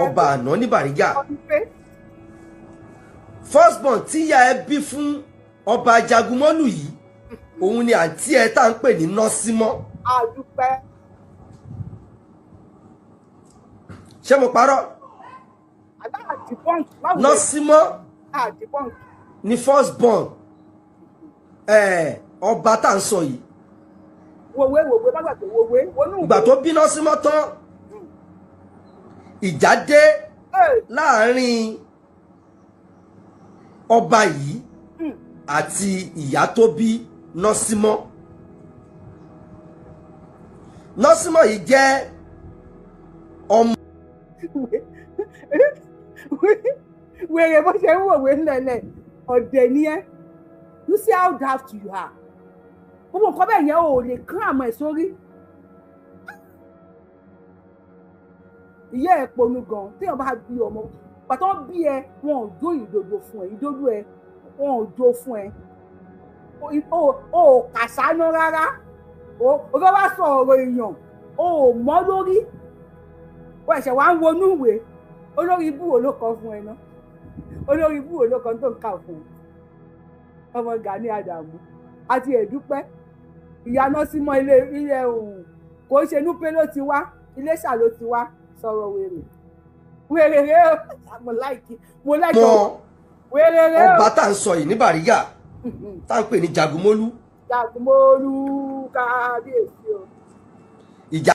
ọba àná ní Bàrígà. First born tíyà ẹ bí fún ọba Jagunmólú yìí, òun ni àǹtí ẹ tá à ń pè ní Nọ́símọ́. Àdúpẹ́. Ṣé mo parọ́? Nọ́símọ́ ni first born ọba tá à ń sọ yìí. Wòwe, wòwe, má gbàgbé wòwe wọnú. Ìgbà tó bí Nọ́símọ́ tán Ìjà dé láàrin ọba yìí àti ìyá tó bí Nọ́símọ́. Nọ́símọ́ yìí jẹ́ ọmọ. Wèrè bó ṣe ń wòwe ńlẹ̀lẹ̀ ọ̀dẹ̀ ni ẹ́. You see how daft you are. Gbogbo nǹkan bẹ́ẹ̀ yẹn ò lè kán àmọ́ ẹ̀ sórí. Ìyá ẹ̀ ponú gan téèyàn bá bí ọmọ pàtó bí ẹ, wọn ò jó ìdodo fún ẹ, ìdodo ẹ wọn ò jó fún ẹ, o ò kàṣánú rárá, o fẹ́ wá sọ ọ̀rọ̀ èèyàn, o ò mọ́ lórí, o ẹ̀ṣẹ̀ wá ń wọnú ìwé. Olórí ibú wo ló kọ fún ẹ náà? Olórí ibú wo ló kọ tó ń kà fún ẹ? Ọmọ Gani Àdàmú àti Ẹ̀dúpẹ́, ìyá Nọ́símọ́ ilé ilé òun kò ṣe Núpé ló ti wá, Iléṣà ló ti wá. Sọ̀rọ̀ wèrè wèrè rẹ o, mo láìkí mo láìkí wèrè rẹ o. Ọba tá à ń sọ yìí ní Bàrígà tá à ń pè ní Jagunmólú. Jagunmólú kábíyèsí o. Ìjà.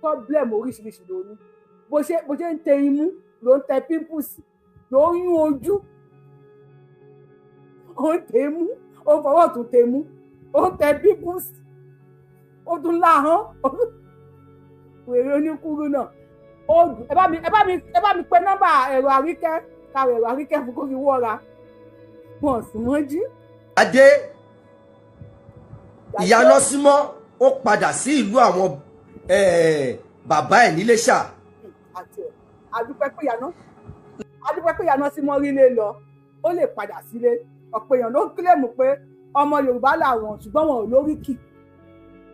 Problem oríṣiríṣi ló ní, bó ṣe ń tẹ imú ló ń tẹ pimples, ló ń yún ojú, ó ń tẹ imú, ó ń fọwọ́ tún tẹ imú, ó ń tẹ pimples, ó tún láhán. Wèrè oníkúrú náà. Ẹ bá mi pe nọ́mbà ẹ̀rọ Àríkẹ́, káwé ẹ̀rọ Àríkẹ́ fún kó fi wọ́ra wọn sì wọ́n jí. Adé ìyá Nọ́símọ́ ó padà sí ìlú àwọn bàbá ẹ̀ níléṣà. Àti ẹ̀ adúpẹ́ pé ìyá Nọ́símọ́ rí lé lọ, ó lè padà sílé. Ọ̀pọ̀ èèyàn ló ń kílèmù pé ọmọ Yorùbá làwọn, ṣùgbọ́n wọn ò lóríkì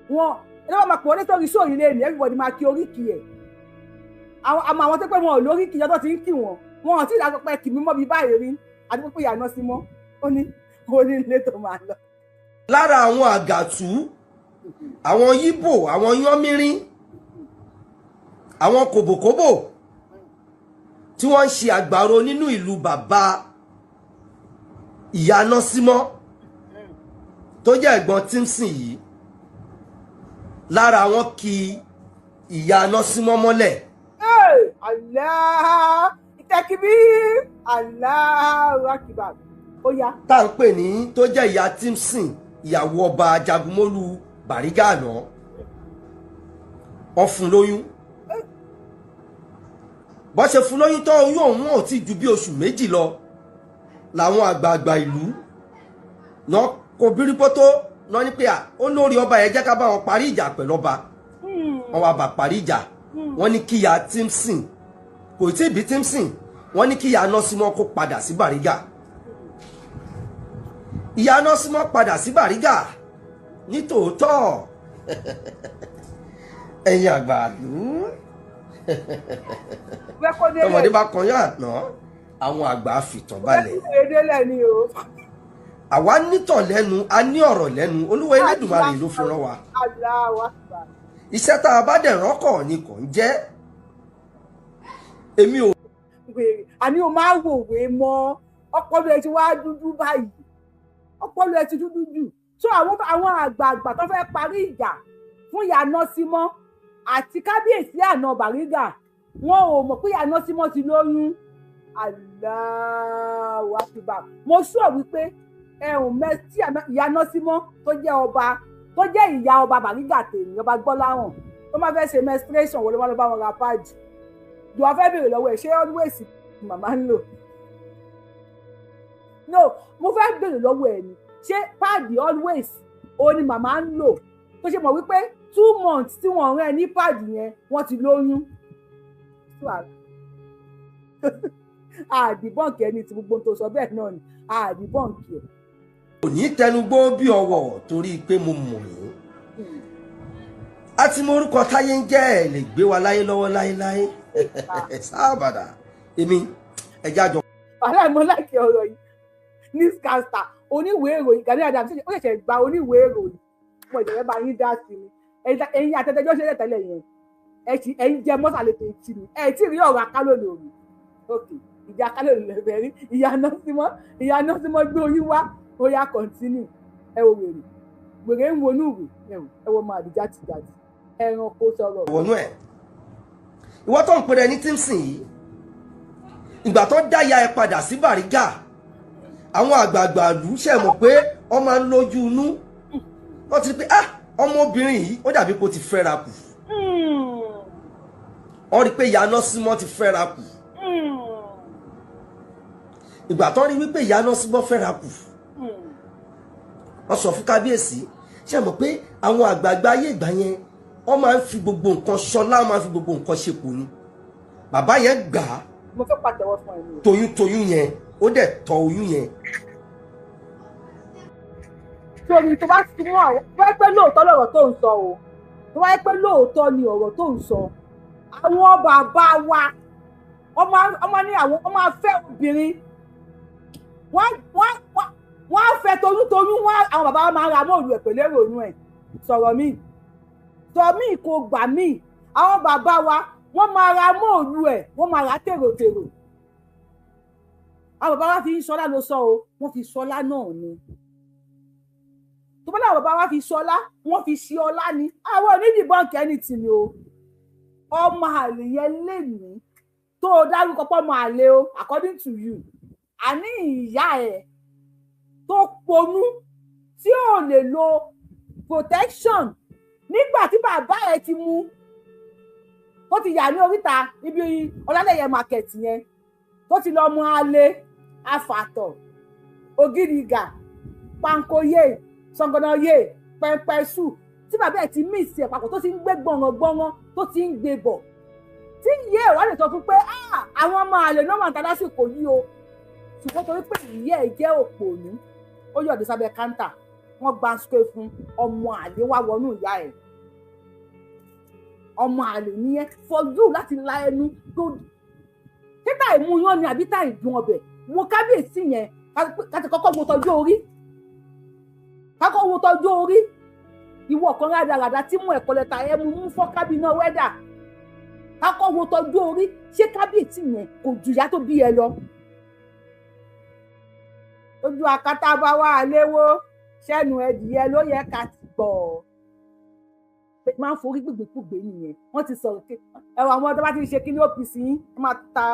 wọn. Ẹ lọ́wọ́ máa pọ̀ nítorí sóòyìn lé ní everybody máa kí oríkì ẹ̀. Àmọ́ àwọn tó pé wọn ò lóríkì yọtọ̀ tí ń kì wọ́n, wọn ò tí ì dájọ́ pé kì mí mọ́ bí báyìí rí. Adúpẹ́ pé ìyá Nọ́símọ́ ó ní ilé tó máa lọ. Lára àwọn àgàtú, àwọn Yíbò, àwọn Yánmírín, àwọn kòbòkòbò tí wọ́n ń ṣe àgbàro nínú ìlú bàbá ìyá Nọ́símọ́ tó jẹ́ ẹ̀gbọ́n Tímsìn yìí, lára wọn kì ìyá Nọ́símọ́ mọ́lẹ̀. Allah ìtẹ́kibí Allahu Akbar ó yá. Tá à ń pè ní tó jẹ́ ìyá Tímsìn, ìyàwó ọba Jagunmólú Bàrígà àná, wọ́n fún lóyún. Bó ṣe fún lóyún tán, oyún ọ̀hún ò tí ju bí oṣù 2 lọ, làwọn àgbààgbà ìlú náà kò bírípótó náà ní pé à ó lórí ọba yẹn, jẹ́ ká bá wọn parí ìjà pẹ̀lú ọba. Wọ́n wá bá parí ìjà, wọ́n ní kíyà Tímsìn kò tí ì bí Tímsìn, wọ́n ní kíyà Nọ́símọ́ kó padà sí Bàrígà. Ìyá Nọ́símọ́ padà sí Bàrígà nítòótọ́. Ẹ̀yin àgbàlú, tọmọdé bá kan yóò àná, àwọn àgbà fìtàn balẹ̀. Àwa nítàn lẹ́nu, a ní ọ̀rọ̀ lẹ́nu, Olúwa Elédùmarè ló fi rán wa. Iṣẹ́ tá a bá dẹ̀ rọ́kọ̀ ni kò ń jẹ́. Èmi ò. Àní o máa wòwe mọ́, ọpọlọ ẹ ti wá dúdú báyìí, ọpọlọ ẹ ti dúdú jù. So àwọn àgbààgbà tó fẹ́ parí ìjà fún ìyá Nọ́símọ́ àti kábíyèsí àná Bàrígà, wọn ò mọ̀ pé ìyá Nọ́símọ́ ti lóyún. Allahu Akbar. Mo sọ wípé ẹ̀hún mẹ́tí ìyá Nọ́símọ́ tó jẹ́ ọba, tó jẹ́ ìyá ọba Bàrígà tèmi, ọba Gbọ́láhàn, tó máa fẹ́ ṣe menstruation wọlé wọn lọ bá wọn ra páàdì. Jọ wá fẹ́ béèrè lọ́wọ́ ẹ̀, ṣé always màmá ń lò? No, mo fẹ́ béèrè lọ́wọ́ ẹ̀ ni, ṣé páàdì always ó ní màmá ń lò? Tó ṣe mọ̀ wípé 2 months tí wọ́n rán ẹ ní páàdì yẹn, wọ́n ti lóyún. Àdìbọ́ǹkì ẹni tí gbogbo tó sọ bẹ́ẹ̀ náà ni àdìbọ́ǹkì ẹ̀. Kò ní tẹnugbó bí ọwọ́ torí pé mo mọ̀ yín. A ti mọ orúkọ táyé ń jẹ́, ẹ̀ lè gbé wa láyé lọ́wọ́ láéláé. Sábàdà èmi ẹja jọ. Wàhálà mo láìkí ọ̀rọ̀ yìí. Newscaster oníwèé ìròyìn Gani Adams ó ṣẹ̀ṣẹ̀ gba oníwèé ìròyìn, mo ìjọba bá yín dá sí ni. Ẹ̀yin àtẹ̀tẹ̀jọ́ ṣẹlẹ̀ tẹ́lẹ̀ yẹn, ẹ̀yin jẹ mọ́sàlẹ̀ tó ti ni, ẹ̀ tí rí ọ̀rọ̀ akálòlò rí. Ok, ìjà akálòlò lẹ́fẹ̀ẹ́ rí. Ìyá Nọ́símọ́ gbé oyún wá, ó yá kọ́ntínú. Ẹ wo wèrè, wèrè ń wọnú ìwé, ẹ wo máa di játijàti, ẹranko sọ̀rọ̀. Wọnú ẹ̀ Ìwọ tó ń pèrè ní Timson yìí, ìgbà tó dá ìyá ẹ padà sí Bàrígà, àwọn àgbààgbà ìlú ṣe mọ̀ pé wọ́n máa ń lójú inú, wọ́n ti rí pé ah, ọmọbìnrin yìí ó dàbí kó ti fẹ́ra kù. Wọ́n rí pé ìyá Nọ́símọ́ ti fẹ́ra kù. Ìgbà tó rí wípé ìyá Nọ́símọ́ fẹ́ra kù, wọ́n sọ fún kábíyèsí. Ṣe mọ̀ pé àwọn àgbààgbà ayé ìgbà yẹn, wọ́n máa ń fi gbogbo nǹkan ṣọlá, wọ́n máa ń fi gbogbo nǹkan ṣepò ni. Bàbá yẹn gbà á. Mo fẹ́ pàtẹ́wọ́ fún ẹ ní o. Toyúntoyún yẹn, ó dẹ̀ tọ́ oyún yẹn. Sórí tó bá ti mú àwọn tó bá pẹ́ lóòótọ́ lọ̀rọ̀ tó ń sọ o, tó bá pẹ́ lóòótọ́ ni ọ̀rọ̀ tó ń sọ, àwọn bàbá wa ọmọ ní àwọn ọmọ afẹ́ obìnrin, wọ́n á fẹ́ toyúntoyún. Wọ́n àwọn bàbá wa máa ń ra mọ́ọ̀lù ẹ̀ pẹ̀lú èrò inú ẹ̀. Sọ̀rọ̀ mi sọ mí kò gbà mí, àwọn bàbá wa wọ́n máa ra mọ́ọ̀lù ẹ̀, wọ́n máa ra tèròtèrò. Àwọn bàbá wa fi ń sọlá ló sọ o, wọ́n fi sọlá náà ni. Tó bá láwọn bàbá wa fi sọlá, wọ́n fi ṣe ọlá ni. Àwọn onídìbọn kẹ́ni tì ní o. Ọmọ àlè yẹn lè ní tó o dárúkọ pọ́ ọmọ àlè o, according to you, àní ìyá ẹ̀ tó ponú tí ò lè lo protection nígbà tí bàbá ẹ̀ ti mú tó ti yà ní oríta ibi Ọlálẹ́yẹ market yẹn, tó ti lọ mú alẹ́ afàtọ̀ ògìrìgà pankoyè sọgọnàyè pẹpẹsù, tí bàbá ẹ̀ ti mix ẹ̀ papọ̀, tó ti ń gbé gbọ̀ngàn tó ti ń gbé bọ̀, tí ìyá ẹ̀ wá lè sọ fún pé àwọn ọmọ àlè náà máa ń ta lásìkò yìí o. Ṣùgbọ́n torí pé ìyá ẹ̀ jẹ́ òpònú, ó yọ̀dí sábẹ́ káńtà, wọ́n gba ṣe fún ọmọ àlè wá wọnú ìyá ẹ̀. Ọmọ àlè nìyẹn for you láti la ẹnu tó títà ìmúyán ni àbí tá ìdùn ọbẹ̀. Wo kábíyèsí yẹn, káti kọ́kọ́ wo tọjú orí, kákọ́ wo tọjú orí. Ìwọ kan rádaràda tí mú ẹ̀kọ́ lẹ́ta ẹ mú mú fọ́ kábínà wẹ́dà. Kákọ́ wo tọjú orí. Ṣé kábíyèsí yẹn kò jù ìyá tó bí ẹ lọ? Ojú akátá bá wà léwó sẹ́nu ẹdìyẹ ló yẹ ká ti gbọ́ pé máa ń forí gbùgbùgbùgbé nìyẹn. Wọ́n ti sọ̀rọ̀ ẹ̀rọ àwọn tó bá ti ṣe kí ní OPC yín, wọ́n máa ta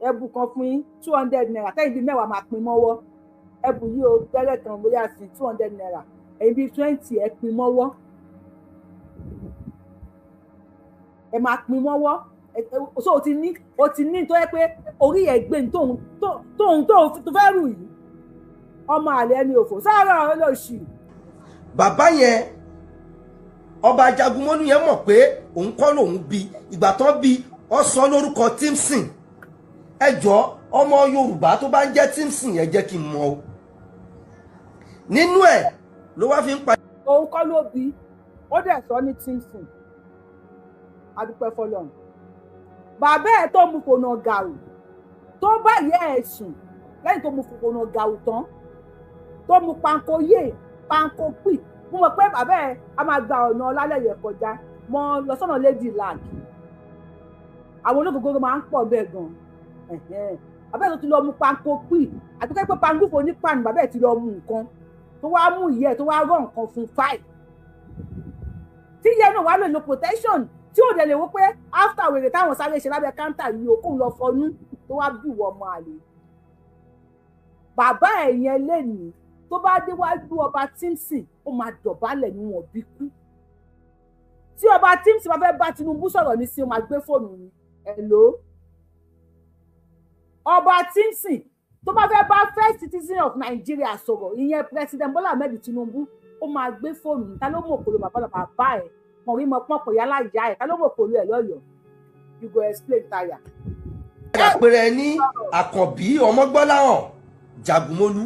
ẹ̀bù kan fún yín, ₦200, tẹ́yìn bíi 10 máa pín mọ́wọ́. Ẹ̀bù yìí o gbẹ́rẹ́ kan bóyá sí ₦200, ẹ̀yìn bíi 20 ẹ̀ pín mọ́wọ́, ẹ̀ máa pín mọ́wọ́. So o ti ní tó yẹ pé orí ẹ̀ gbé tóun tóun tó fẹ́ rù yìí. Ọmọ àlè ẹni òfò sáárà olóṣì. Bàbá yẹn, ọba Jagunmólú yẹn, mọ̀ pé òun kọ́ lòun bí. Ìgbà tán bí ọ sọ lórúkọ Timson. Ẹ jọ, ọmọ Yorùbá tó bá ń jẹ́ Timson yẹn, jẹ́ kí n mọ̀ o. Nínú ẹ̀ ló wá fi ń pa. Òun kọ́ ló bí, ó dẹ̀ sọ ní Timson. Adúpẹ́ fọlọ́run. Bàbá ẹ̀ tó mu fònà gàù, tó bá ìyá ẹ̀ sùn, lẹ́yìn tó mu fònà gàù tán, tó mu panko yé panko pì, mo mọ̀ pé bàbá ẹ̀ a máa gba ọ̀nà Ọlálẹ́yẹ kọjá mọ́ lọ sọ́nà Lady Lag. Àwọn olókòkòrò máa ń pọ̀ bẹ́ẹ̀ gan. Bàbá ẹ̀ tó ti lọ mu panko pì, àti pé pangúfò ní pan, bàbá ẹ̀ ti lọ mu nǹkan tó wá mú ìyá ẹ̀ tó wá rọ̀ nǹkan fún fáì, tí ìyá ẹ̀ náà wá lè lo protection, tí ò dẹ̀ lè wò pé after wèrè táwọn sáré ṣe lábẹ́ káńtà yìí o, kóun lọ fọnú tó wá bí ìwọ ọmọ àlè. Bàbá ẹ̀ yẹn lénìí, tó bá déwájú ọba Timson, ó máa dọ̀bálẹ̀ níwọ̀n bí kú. Tí ọba Timson bá fẹ́ bá Tinubu sọ̀rọ̀ ní sí, ó máa gbé fóònù ni, hello. Ọba Timson tó bá fẹ́ bá first citizen of Nigeria sọ̀rọ̀, ìyẹn President Bola Ahmed Tinubu, ó máa gbé fóònù ní. Ta ló mọ̀ òkòlò bàbá bàbá ẹ̀ mọ̀ rí mọ̀ pọ̀npọ̀ yálà ìyá ẹ̀? Ta ló mọ̀ òkòlò ẹ̀ lọ́yọ̀ọ́? You go explain tire. Àpẹẹrẹ ní Àkànbí Ọmọgbọ́láhàn Jagunmólú.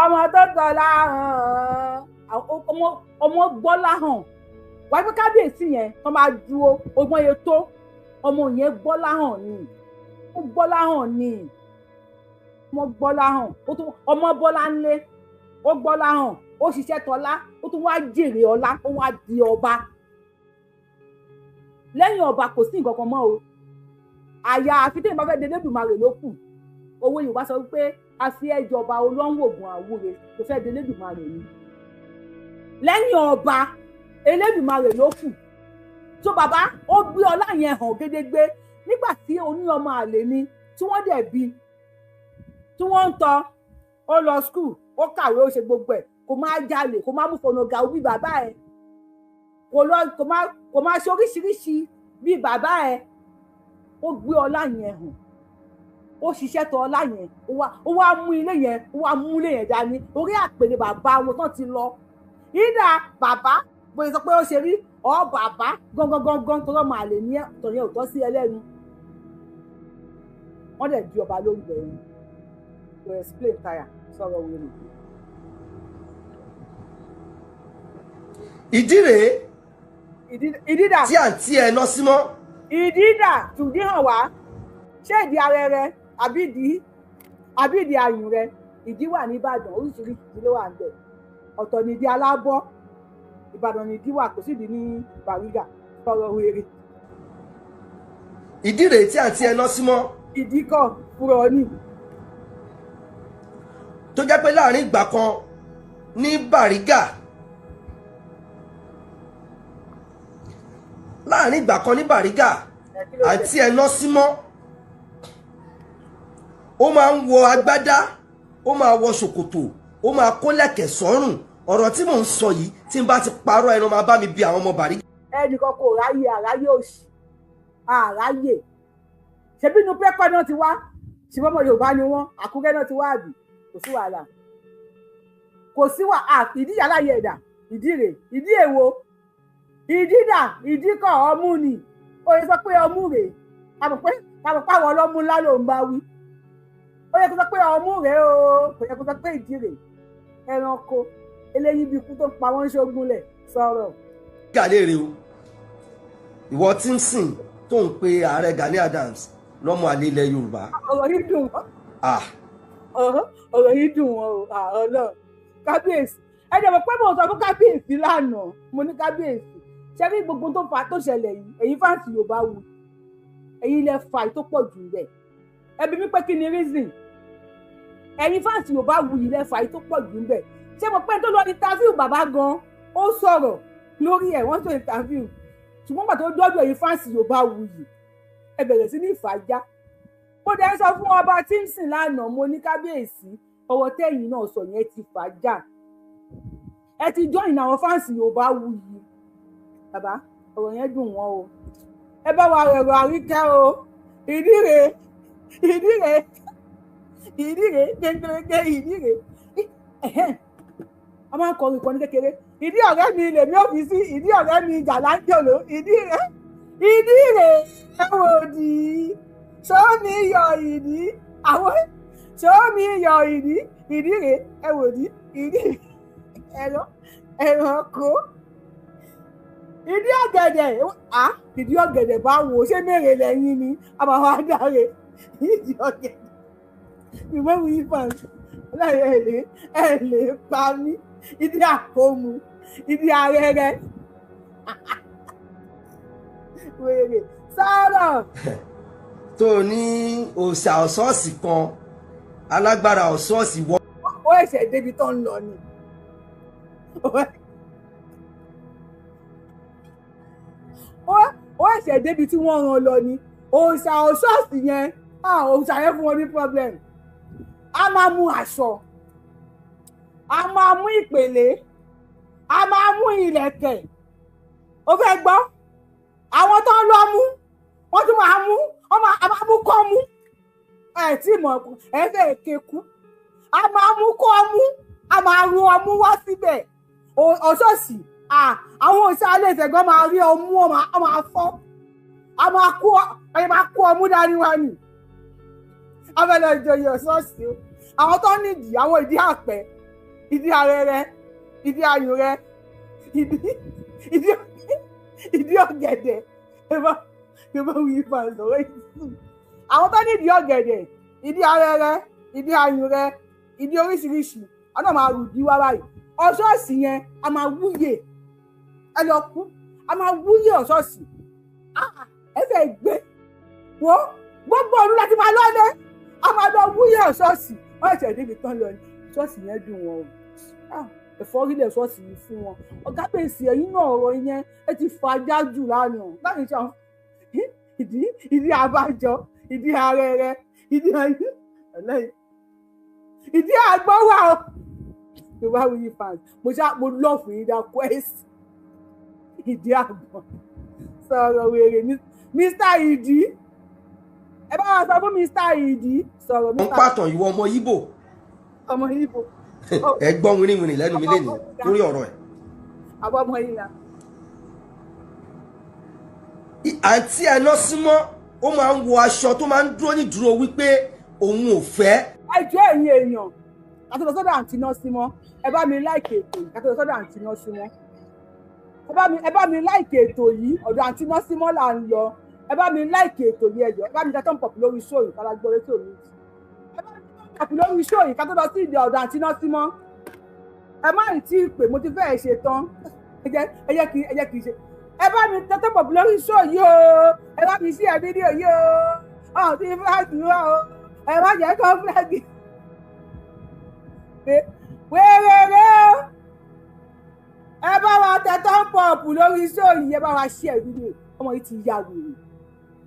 Ọmọ tó gbọ́lá hàn, ọmọ gbọ́lá hàn wáyé pé kábíyèsí yẹn tó máa dúró ọgbọ́n yẹn tó ọmọ yẹn gbọ́lá hàn ni, ó gbọ́lá hàn ni, ọmọ gbọ́lá hàn. Ó tún ọmọ bọ́lá ńlé, ó gbọ́lá hàn, ó ṣiṣẹ́ tọ́lá, ó tún wá jèrè ọlá, ó wá di ọba. Lẹ́yìn ọba kò sí nǹkan kan mọ́ o, àyà àfi téèyàn bá fẹ́ de Elédùmarè ló kù. Owó Yorùbá sọ wípé a fi ẹjọba olóńwògùn àwúre tó fẹ́ de Elédùmarè ni. Lẹ́yìn ọba, Elédùmarè ló kù. So bàbá ó gbé ọlá yẹn hàn gédégbé nígbà tí oní ọmọ àlè ni tí wọ́n dẹ̀ bí, tí wọ́n ń tọ́. Ó lọ school, ó kàwé, ó ṣe gbogbo ẹ̀. Kò máa jalè, kò máa mú fọnàgà bí bàbá ẹ̀, kò lọ, kò máa ṣe oríṣiríṣi bí bàbá ẹ̀. Ó gbé ọlá yẹn hàn, ó ṣiṣẹ́ tọ ọlá yẹn, ó wá mú ilé yẹn, ó wá mú ilé yẹn dání orí àpèrè bàbá wọn tán ti lọ. Ìdá bàbá bóyá sọ pé ó ṣe rí ọ bàbá gangan gangan tó lọ́mọ àlè ní tọ̀yẹn ò tọ́ sí ẹlẹ́nu. Wọ́n dẹ̀ di ọba lórí bẹ̀rẹ̀ to explain tire sọ̀rọ̀ wẹ̀rẹ̀. Ìdí rèé ìdí dà tí àǹtí ẹ lọ sí mọ́. Ìdí dà tùdí hàn wá, ṣé ìdí arẹrẹ àbí ìdí ayùn rẹ? Ìdí wà ní Ìbàdàn, oríṣiríṣi ìdí ló wà ń bẹ. Ọ̀tọ̀ ní ìdí alábọ́, Ìbàdàn ní ìdí wà, kò sí ìdí ní Bàrígà. Sọ̀rọ̀ wèrè. Ìdí rèé tí àǹtí ẹ lọ sí mọ́. Ìdí kọ̀ fúrọ̀ ni. Tó jẹ́ pé láàrin ìgbà kan ní Bàrígà, láàrin ìgbà kan ní Bàrígà, àǹtí ẹ lọ sí mọ́, ó máa ń wọ agbádá, ó máa wọ ṣòkòtò, ó máa kó lẹ̀kẹ̀ sọ́rùn. Ọ̀rọ̀ tí mò ń sọ yìí, tí n bá ti parọ́ ẹnu máa bá mi bi àwọn ọmọ Bàrígà. Ẹnìkan kò ráyè, àráyè òṣì àráyè. Ṣebí inú pẹ́pẹ́ náà ti wá, ṣùgbọ́n ọmọ Yorùbá ni wọ́n, Àkúrẹ́ náà ti wá, àbí kò sí wàhálà, kò sí wà. Ìdí yàrá yẹ ẹ̀dà, ìdí rè, ìdí èwo, ìdí dà, ìdí kọ̀ ọmú ni. Ó yẹ sọ pé ọmú rè, àmọ̀ pé àwọn ọlọ́mú ńlá ló ń bá wí. Ó yẹ kó sọ pé ọmú rè o, kò yẹ kó sọ pé ìdí rè. Ẹranko eléyìí bí ikú tó pa wọ́n ṣógun lẹ̀ sọ̀rọ̀. Gàlẹ́ rè o, ìwọ tí ń sìn tó ń pe ààrẹ Gani Adams lọ́mọ àlè ilẹ̀ Yorùbá. Ọ̀rọ̀ yìí dùn wọ́n. Ọ̀rọ̀ yìí dùn wọ́n o, Ọlọ́run. Kábíyèsí, ẹ dẹ̀ mọ̀ pé mo sọ fún kábíyèsí lánàá, mo ní kábíyèsí, ṣé rí gbogbo tó fa tó ṣẹlẹ̀ yìí, èyí fáǹsì Yorùbá wù, èyí lẹ fà tó pọ̀ jù rẹ̀. Ẹ bi mí pé kí ni reason? Ẹ̀yin fáǹsì Yorùbá wù yìí lẹ fà tó pọ̀ jù rẹ̀. Ṣé mo pé tó lọ interview bàbá gan, ó sọ̀rọ̀ lórí ẹ̀, wọ́n sọ interview. Ṣùgbọ́n pàtó dọ́dọ̀ ẹ̀yin fáǹsì Yorùbá wù yìí, ẹ bẹ̀rẹ̀ sí ní ìfàjá. Mo dẹ̀ sọ fún ọba Tímsìn lánàá, mo ní kábíyèsí, ọwọ́ tẹ́yìn náà sọ yẹn ti fàájà. Ẹ ti join àwọn fáǹsì Yorùbá wù yìí. Bàbá, ọ̀rọ̀ yẹn dùn wọ́n o. Ẹ bá wa rẹ̀rọ àríkẹ́ o. Ìdí rèé, ìdí rèé, ìdí rèé, gbẹngbẹngbẹ ìdí rèé. A máa ń kọrin kan ní kékeré. Ìdí ọ̀rẹ́ mi lèmi ò fi sí, ìdí ọ̀rẹ́ mi jàlájòló, ìdí rèé, ìdí rèé, ẹ wò dì í. Ṣó mi yọ ìdí, àwọn ṣó mi yọ ìdí, ìdí rèé, ẹ wò dì í, ìdí ẹranko. Ìdí ọ̀gẹ̀dẹ̀, ìdí ọ̀gẹ̀dẹ̀ bá wò ó, ṣé mèrè lẹ́yìn ni a máa wá dáre. Ìdí ọ̀gẹ̀dẹ̀, ìwé wí fans, ọlọ́run ẹ̀ lè pa mí. Ìdí àkómu, ìdí arẹrẹ, wèrè sọ̀rọ̀. Tó ní òòṣà ọ̀ṣọ́ọ̀ṣì kan, alágbára ọ̀ṣọ́ọ̀ṣì wọ. Ó ẹ̀ṣẹ̀ débi tó ń lọ ni. Ó ẹ̀ṣẹ̀ débi tí wọ́n rán lọ ni. Òòṣà ọ̀ṣọ́ọ̀ṣì yẹn, òòṣà yẹn fún wọn ní problem. A máa mú aṣọ, a máa mú ìpèlé, a máa mú ìlẹ̀kẹ̀. Ó fẹ́ gbọ́, àwọn tó ń lọ mú, wọ́n tún máa mú, a máa mú kọ́ mú. Ẹ tí mọ̀, ẹ fẹ́ kéku. A máa mú kọ́ mú, a máa ru ọmú wá síbẹ̀. Ọ̀ṣọ́ọ̀ṣì, àwọn òṣìṣẹ́ alẹ́ ìfẹ̀gbọ́n máa rí ọmú, ọ máa fọ́. A máa kó ọmú dání wá ni. A fẹ́ lọ ìjòyè ọ̀ṣọ́ọ̀ṣì o. Àwọn tó nídìí, àwọn ìdí àpẹ, ìdí arẹrẹ, ìdí ayùn rẹ, ìdí ọ̀gẹ̀dẹ̀. Àwọn tó nídìí ọ̀gẹ̀dẹ̀, ìdí arẹrẹ, ìdí ayùn rẹ, ìdí oríṣiríṣi, àwọn náà máa rù dí wá báyìí. Ọ̀ṣọ́ọ̀ṣì yẹn, a máa wúyè. Ẹ lọ kú, a máa wúyè ọ̀ṣọ́ọ̀ṣì. Ẹ fẹ́ gbé wo gbogbo òru láti máa lọ́lé, a máa lọ wúyè ọ̀ṣọ́ọ̀ṣì. Wọ́n ṣẹ̀ débi tán lọ ni. Ṣọ́ọ̀ṣì yẹn dùn wọ́n o. Ẹ̀fọ́rí lẹ̀ ṣọ́ọ̀ṣì yìí fún wọn. Ọ̀gá pèsè ẹ̀yìn náà ọ̀rọ̀ yẹn ẹ ti fàájà jù lánàá láti ṣe àwọn ìdí abájọ, ìdí arẹrẹ, ìdí ayé ìdí àgbọ̀wà o. Yorùbáwùyí fans, mo ṣá mo love yín dá quest ìdí àgbọ̀n sọ̀rọ̀ wèrè Mr. Ìdí, ẹ bá wa sọ fún Mr. Ìdí sọ̀rọ̀. Mo ń pàtàn ìwọ ọmọ Ìgbò. Ọmọ Ìgbò. Ẹ gbọ́ wìrìwìrì lẹ́nu mi lénìí lórí ọ̀rọ̀ ẹ̀. Àbọ̀ ọmọ yìí la. Àǹtí ẹ lọ símọ́, ó máa ń wọ aṣọ tó máa ń dúró nídúró wípé òun ò fẹ́. Ẹ jọ̀ọ́ ẹ̀yin èèyàn, kátó lọ sọ́dọ̀ àǹtí náà símọ́, ẹ bá mi láìkè ètò yìí, kátó lọ sọ́dọ̀ àǹtí náà símọ́. Ẹ bá mi láìkè ètò yìí, ọ̀dọ̀ àǹtí náà símọ́ là ń lọ. Ẹ bá mi láìkè ètò yìí, ẹ jọ̀ọ́, ẹ bá mi tẹ thumb up lórí show yìí, kálá gbọ́ rétò mi. Ẹ bá mi thumb up lórí show yìí, kátó lọ sí ìdí ọ̀dọ̀ àǹtí náà símọ́. Ẹ má ì tí ì pè, mo ti fẹ́ẹ̀ ṣe tán. Ẹ jẹ́ kí n ṣe. Ẹ bá mi tẹ thumb up lórí show yìí o, ẹ bá mi share fídíò yìí o, ọ̀ ti flag wá o, ẹ má jẹ́ kó flag. Wéréré o, ẹ bá wa tẹ thumb up lórí show yìí, ẹ bá wa share fídíò, ọmọ yìí ti ya wèrè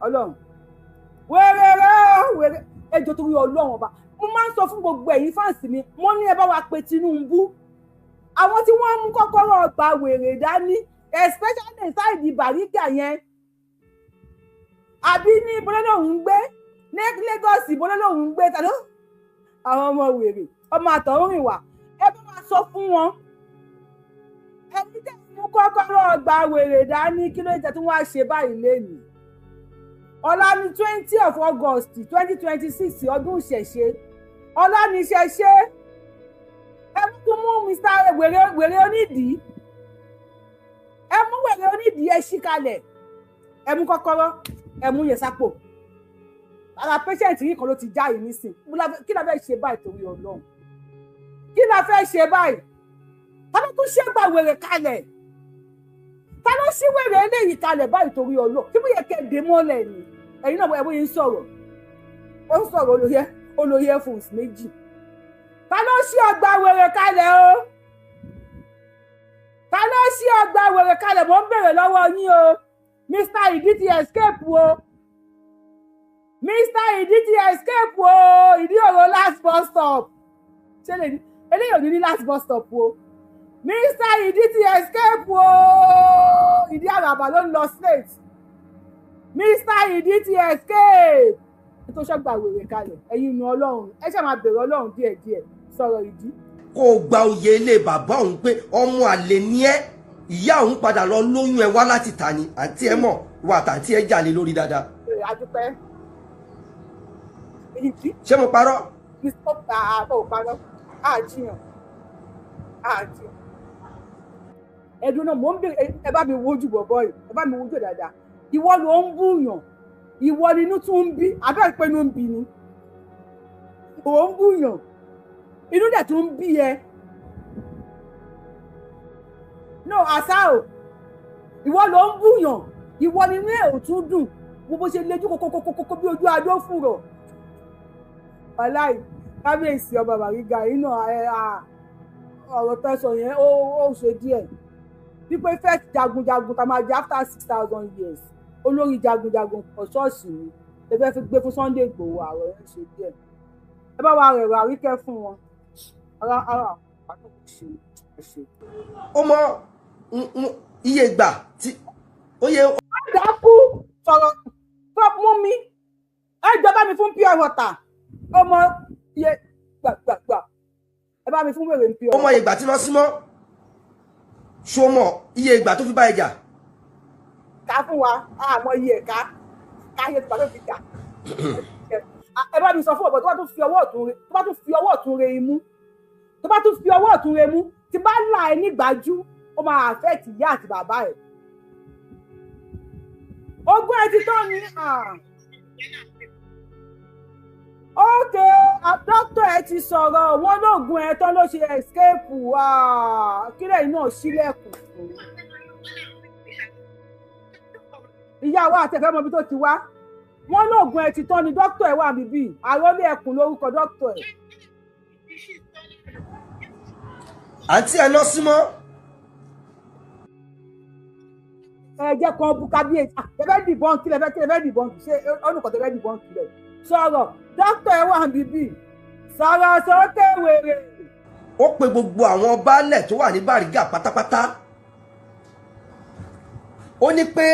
Ọlọ́run. Wéréré o, wéré ẹ jọ̀ọ́ torí Ọlọ́run ọba, mo máa ń sọ fún gbogbo ẹ̀yin fáǹsì mi, mo ní ẹ bá wa pe Tinubu, àwọn tí wọ́n mú kọ́kọ́rọ́ ọgbà wèrè dání, especially sáìdì Bàrígà yẹn, àbí ní bọ́lá lòun ń gbé ní Lagos, bọ́lá lòun ń gbé tàbí àwọn ọmọ wèrè ọmọ àtọ̀húnrìn wà, ẹ bá wa sọ fún wọn, ẹni tẹ́ mú kọ́kọ́rọ́ ọgbà wèrè dání, kí ló jẹ́ tí wọ́n á ṣe báyìí lẹ́nu? Ọ̀la ní 20 August 2026, ọdún ìṣẹ̀ṣe, ọ̀la ní ìṣẹ̀ṣe. Ẹ tún mú Mr. wèrè onídìí, ẹ mú wèrè onídìí, ẹ ṣí kalẹ̀, ẹ mú kọ́kọ́rọ́, ẹ mú yẹn sápò. Ara patient yìí kan ló ti já yìí nísìn. Kí la fẹ́ ṣe báyìí torí Ọlọ́run? Kí la fẹ́ ṣe báyìí? Ta ló tún ṣẹ́gbà wèrè kalẹ̀? Ta ló ṣí wèrè eléyìí kalẹ̀ báyìí torí Ọlọ́run? Kí bó yẹ kẹ́ dé mọ́lẹ̀ ni? Ẹ̀yin náà ẹ bóyá ń sọ̀rọ̀, ó ń sọ̀rọ̀ olóyè phones méjì. Ta ló ṣí ọgbà wèrè kalẹ̀ o? Ta ló ṣí ọgbà wèrè kalẹ̀? Mo ń bèrè lọ́wọ́ yín o. Mr. Ìdí ti escape o. Mr. Ìdí ti escape o. Ìdí ọ̀rọ̀ last bus stop. Ṣé lè ní eléyìí ò ní ní last bus stop o? Mr. Ìdí ti escape o. Ìdí àràbà ló ń lọ straight. Mr. Ìdí ti escape. Tó ṣọ́gbà wèrè kalẹ̀, ẹ̀yin inú Ọlọ́run, ẹ ṣáà máa bèrè Ọlọ́run díẹ̀díẹ̀. Sọ̀rọ̀ ìdí. Kó o gba oyè ilé bàbá òun pé ọmọ àlè ni ẹ́, ìyá òun padà lọ lóyún ẹ wá láti tà ní, àǹtí ẹ mọ̀ wà tàǹtí ẹ jalè lórí dáadáa. Adúpẹ́. Ìdí. Ṣé mo parọ́? Mr. Ò parọ́, àjiyàn, àjiyàn. Ẹ̀dùn náà mò ń bèrè, ẹ bá mi wojú bọ̀bọ̀ yìí, ẹ bá mi wojú dáadáa. Ìwọ ló ń búyàn, ìwọ ni inú tún ń bí, abẹ́ ìpè inú ń bí ni. Ò ń búyàn, inú dẹ̀ tún ń bí ẹ. No, àṣà o, ìwọ ló ń búyàn, ìwọ ni inú ẹ̀ ò tún dùn, wo bó ṣe lejú kókókókókó bí ojú adó fùrọ̀. Wàláì, kábíyèsí ọba Bàrígà yìí náà, ọ̀rọ̀ tẹ́sán yẹn ó ṣe díẹ̀. Wípé first jagunjagun tá máa jẹ after 6,000 years, olórí jagunjagun ọ̀ṣọ́ọ̀ṣì ni ẹ fẹ́ fi gbé fún Sunday Igboho, ààrẹ yẹn ṣe díẹ̀. Ẹ bá wa rẹ̀rọ àríkẹ́ fún wọn. Ara ara àwọn ṣe ṣe. Ó mọ iye ìgbà tí ó yẹ. Má dákú sọ̀rọ̀ tó mú mi, ẹ jọ bá mi fún pure water, ọmọ iye gbàgbàgbà, ẹ bá mi fún wèrè pure water. Ó mọ iye ìgbà tí wọ́n símọ́, ṣó mọ iye ìgbà tó fi bá ẹ jà? Ká fún wa, àmọ́ iye ẹ̀ka ká iye ìgbà tó fi jà. Ẹ bá mi sọ fún ọ̀bọ̀ tó bá tún fi ọwọ́ ọ̀tún re, tó bá tún fi ọwọ́ ọ̀tún re imú, tó bá tún fi ọwọ́ ọ̀tún re mú, tí bá là ẹ nígbàjú, ó máa affect ìyá àti bàbá ẹ̀. Ogún ẹ ti tán ni. Ok, dókítà ẹ ti sọ̀rọ̀, wọ́n lóògùn ẹ tán ló ṣe escape. Kílẹ̀ iná sílẹ̀kùn fún ìyá wa àtẹ̀fẹ́ mọbi tó ti wá. Wọ́n lóògùn ẹ ti tán ni, dókítà ẹ wà níbí, àròlé ẹkùn lórúkọ dókítà ẹ. Àǹtí ẹ lọ símọ́. Ẹ jẹ́ kan bú kábíyèsí. Ẹ fẹ́ dìbọn kí lẹ fẹ́, kí lẹ fẹ́ dìbọn kì? Ṣé ọ̀nùkọ̀ tẹ fẹ́ dìbọn kí lẹ? Sọ̀rọ̀, dókítà ẹ wà bíbí. Sọ̀rọ̀ sókè wèrè. Ó pe gbogbo àwọn baálẹ̀ tó wà ní Bàrígà pátápátá. Ó ní pé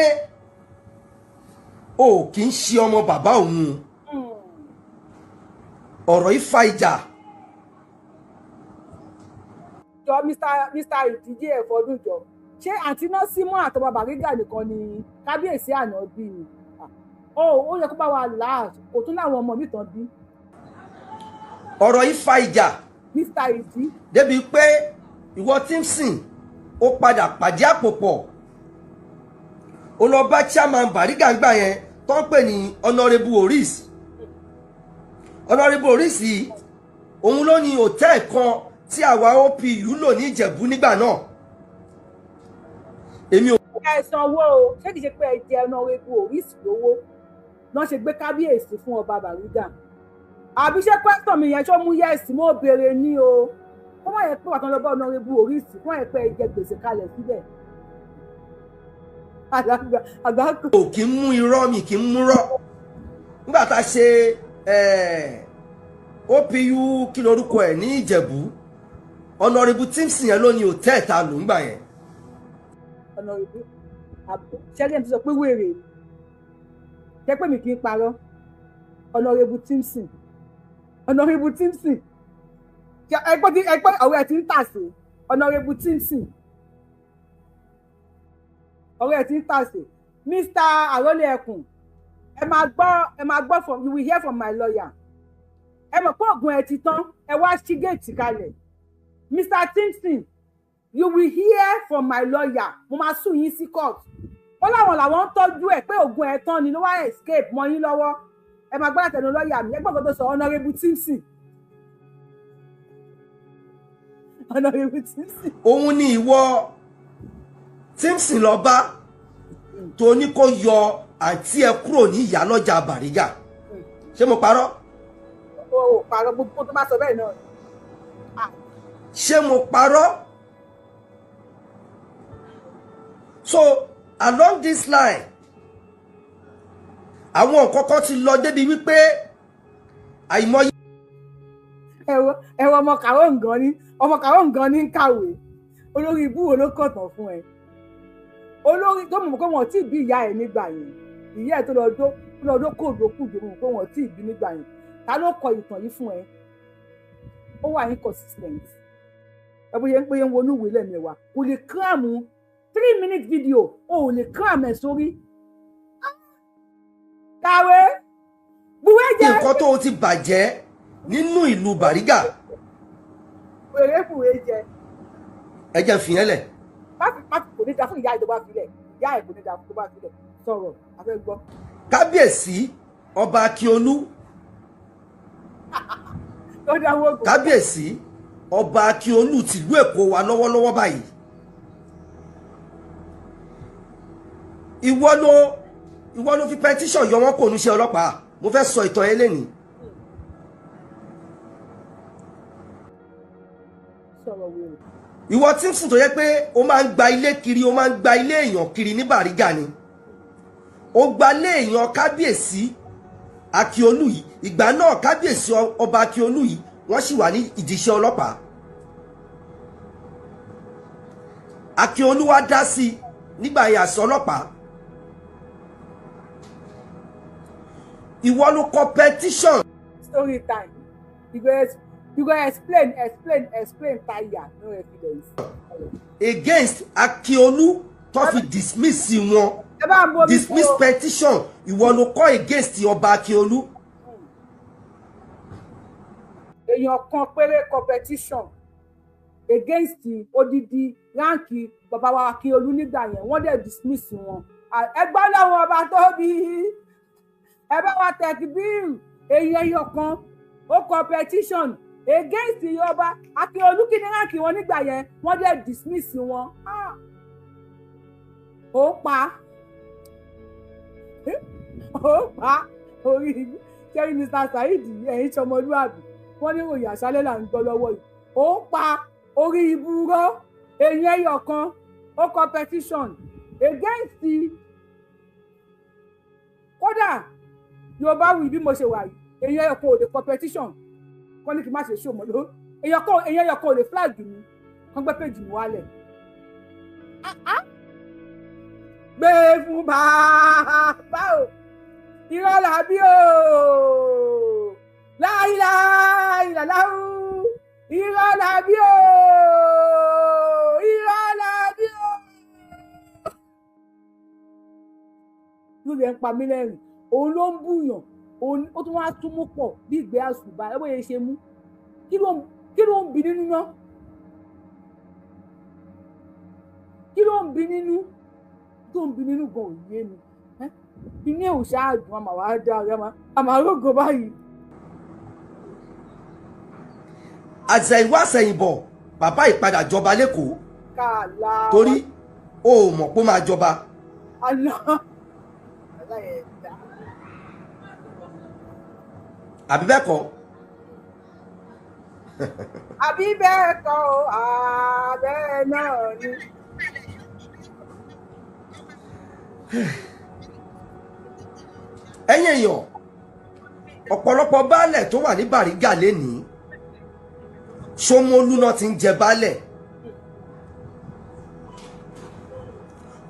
o kì í ṣe ọmọ bàbá òun. Ọ̀rọ̀ yìí fa ìjà. Jọ Mr. Ìdíje ẹ̀fọ́dún jọ, ṣé àǹtí Násímọ́ àtọmọ Bàrígà nìkan ni kábíyèsí àná bí ni? Ó yẹ kó bá wa là á, kò tún láwọn ọmọ mi tán bí. Ọ̀rọ̀ yìí fa ìjà. Mr. Ìdí. Débi pé ìwọ Timson ó padà pàdé àpò pọ̀. Ó lọ bá chairman Bàrígà ńgbà yẹn tó ń pè ní Honourable Oris. Honourable Oris yìí òun ló ní hòtẹ́ẹ̀lì kan tí àwa OPU lò ní Ìjẹ̀bú nígbà náà. Èmi ò. Ẹ sanwó o, ṣé kìí ṣe pé ẹ jẹ Honourable Oris lówó náà ṣe gbé kábíyèsí fún ọba Bàrígà? Àbí ṣé pẹ́sítọ̀ mi yẹn ṣó mú yẹ́sì mo béèrè ní o? Kó má yẹ pé wàá tán lọ bá Honourable Oris, kó má yẹ pé ẹ jẹ gbèsè kalẹ̀ síbẹ̀. O kì í mú irọ́, mi kì í mú rọ́. Nígbà tá a ṣe OPU kí lorúkọ ẹ̀ ní Ìjẹ̀bú, Honourable Timson yẹn ló ní hòtẹ́ẹ̀lì ta ló ń gbà yẹn. Honourable ṣẹ́gẹ́ ti sọ pé wèrè ṣé pé mi kì í parọ́. Honourable Timson, Honourable Timson, ẹgbẹ́ ọ̀rẹ́ ẹ̀ ti ń tà sí. Honourable Timson, ọ̀rẹ́ ẹ̀ ti ń tà sí. Mr. Arole Ẹkùn, ẹ máa gbọ́ from, you will hear from my lawyer. Ẹ mọ̀ pé oògùn ẹ ti tán, ẹ wá ṣí géètì kalẹ̀. Mr. Timson, you will hear from my lawyer. Mo máa sùn yín sí court. Wọ́n láwọn làwọn ń tọ́jú ẹ̀ pé oògùn ẹ̀ tán ni ló wá escape mọ́ yín lọ́wọ́. Ẹ máa gbọ́dọ̀ tẹnu lọ́ọ̀yà mi. Ẹ gbọ́dọ̀ tó sọ Honourable Timson. Honourable Timson. Òun ni ìwọ Timson lọ bá tó ní kó yọ àǹtí ẹ kúrò ní ìyálọ́jà Bàrígà. Ṣé mo parọ́? O ò parọ́, gbogbo tó bá sọ bẹ́ẹ̀ náà. Ṣé mo parọ́? So along this line, àwọn nǹkan kan ti lọ débi wípé àìmọye. Ẹ̀wọ̀ ọmọ kàwé nǹkan ní, ọmọ kàwé nǹkan ní ń kàwé. Olórí ibú wo ló kọ̀tàn fún ẹ? Olórí tó mọ̀ pé wọ́n ti bí ìyá ẹ̀ nígbà yẹn, ìyá ẹ̀ tó lọ dó kòdó kùdó mọ̀ pé wọ́n ti bí nígbà yẹn. Ta ló kọ ìtàn yìí fún ẹ? Ó wà inconsistent. Ẹ bóyá ń pé ń wọnú ìwé lẹ́mẹ̀wá, kò lè kíráàmù 3-minute video, o ò lè kíráàmù ẹ̀ sórí. Kàwé buwé jẹ. Nǹkan tó o ti bàjẹ́ nínú ìlú Bàrígà. Wèrè buwé jẹ. Ẹ jẹ́ fìyẹn lẹ̀. Má kò ní da fún ìyá ìjọba filẹ̀, ìyá ẹ̀ kò ní da fún tó bá filẹ̀. Sọ̀rọ̀, a fẹ́ gbọ́. Kábíyèsí ọba Akíolú. Kábíyèsí ọba Akíolú tìlú Èkó wa lọ́wọ́lọ́wọ́ báyìí. Ìwọ ló fi petition yọ wọ́n kò ní ṣe ọlọ́pàá. Mo fẹ́ sọ ìtàn ẹ lẹ́nìí. Ìwọ Timson tó yẹ pé o máa ń gba ilé kiri, o máa ń gba ilé èèyàn kiri ní Bàrígà ni. O gba ilé èèyàn kábíyèsí Akíolú yìí. Ìgbà náà kábíyèsí ọba Akíolú yìí wọ́n sì wà ní ìdíṣẹ́ ọlọ́pàá. Akíolú wá dá sí i nígbà yẹn àṣọ ọlọ́pàá. Ìwọ ló kọ petition. Story time. You go explain tire, no evidence. Against Akíolú tó fi dismiss wọn. Dismiss petition. Ìwọ ló kọ against ọba Akíolú. Èèyàn kan péré kọ petition against odidi ránkì bàbá wa Akíolú nígbà yẹn, wọ́n dẹ̀ dismiss wọn. Ẹgbẹ́ làwọn ọba tó bí ẹ bá wa tẹ̀kí bíìrù. Èèyàn ẹyọ kan ó kọ petition against ọba Akíolú kí ni ránkì wọn nígbà yẹn, wọ́n dẹ̀ dismiss wọn. Ó pa orí ṣẹ́rí Mr. Saheed, ẹ̀yin ṣọmọlúàbí, wọ́n ní ìròyìn àṣálẹ́ là ń gbọ́ lọ́wọ́ yìí. Ó pa Orí ibùrọ̀ èèyàn ẹyọ kan ó kọ petition against the kódà Yorùbá wí bí mo ṣe wà yìí, èèyàn ẹyọ kan ò lè kọ petition kọ́ ní kí n má ṣe ṣó mọ́ ló, èèyàn ẹyọ kan ò lè flag mi kán gbé péjì mi wálẹ̀. Gbé fún bàbá o, irọ́ làbí o, láìláìláìláwù, irọ́ làbí o, irọ́ làbí o. Lórí ẹ̀ ń pa mí lẹ́rìn, òun ló ń bùyàn, ó tún wá tún mú pọ̀ bí ìgbé àṣùbà ẹ bóyá ṣe mú. Kí ló ń bí nínú náà? Kí ló ń bí nínú? Tó ń bí nínú gan òye mi. Ilé ò ṣáàdùn, àmà wàá dá ọ̀rẹ́ àmà rógo báyìí. Àtẹ̀yìnwá àṣẹ̀yìnbọ̀ bàbá ìpadà jọba lẹ́kọ̀ọ́ torí o ò mọ̀ pé ó máa jọba. Àbí bẹ́ẹ̀ kọ́? Àbí bẹ́ẹ̀ kọ́ o, àbẹ́ náà ni. Ẹ̀yin èèyàn, ọ̀pọ̀lọpọ̀ baálẹ̀ tó wà ní Bàrígà lénìí, Ṣómólú náà ti ń jẹ baálẹ̀.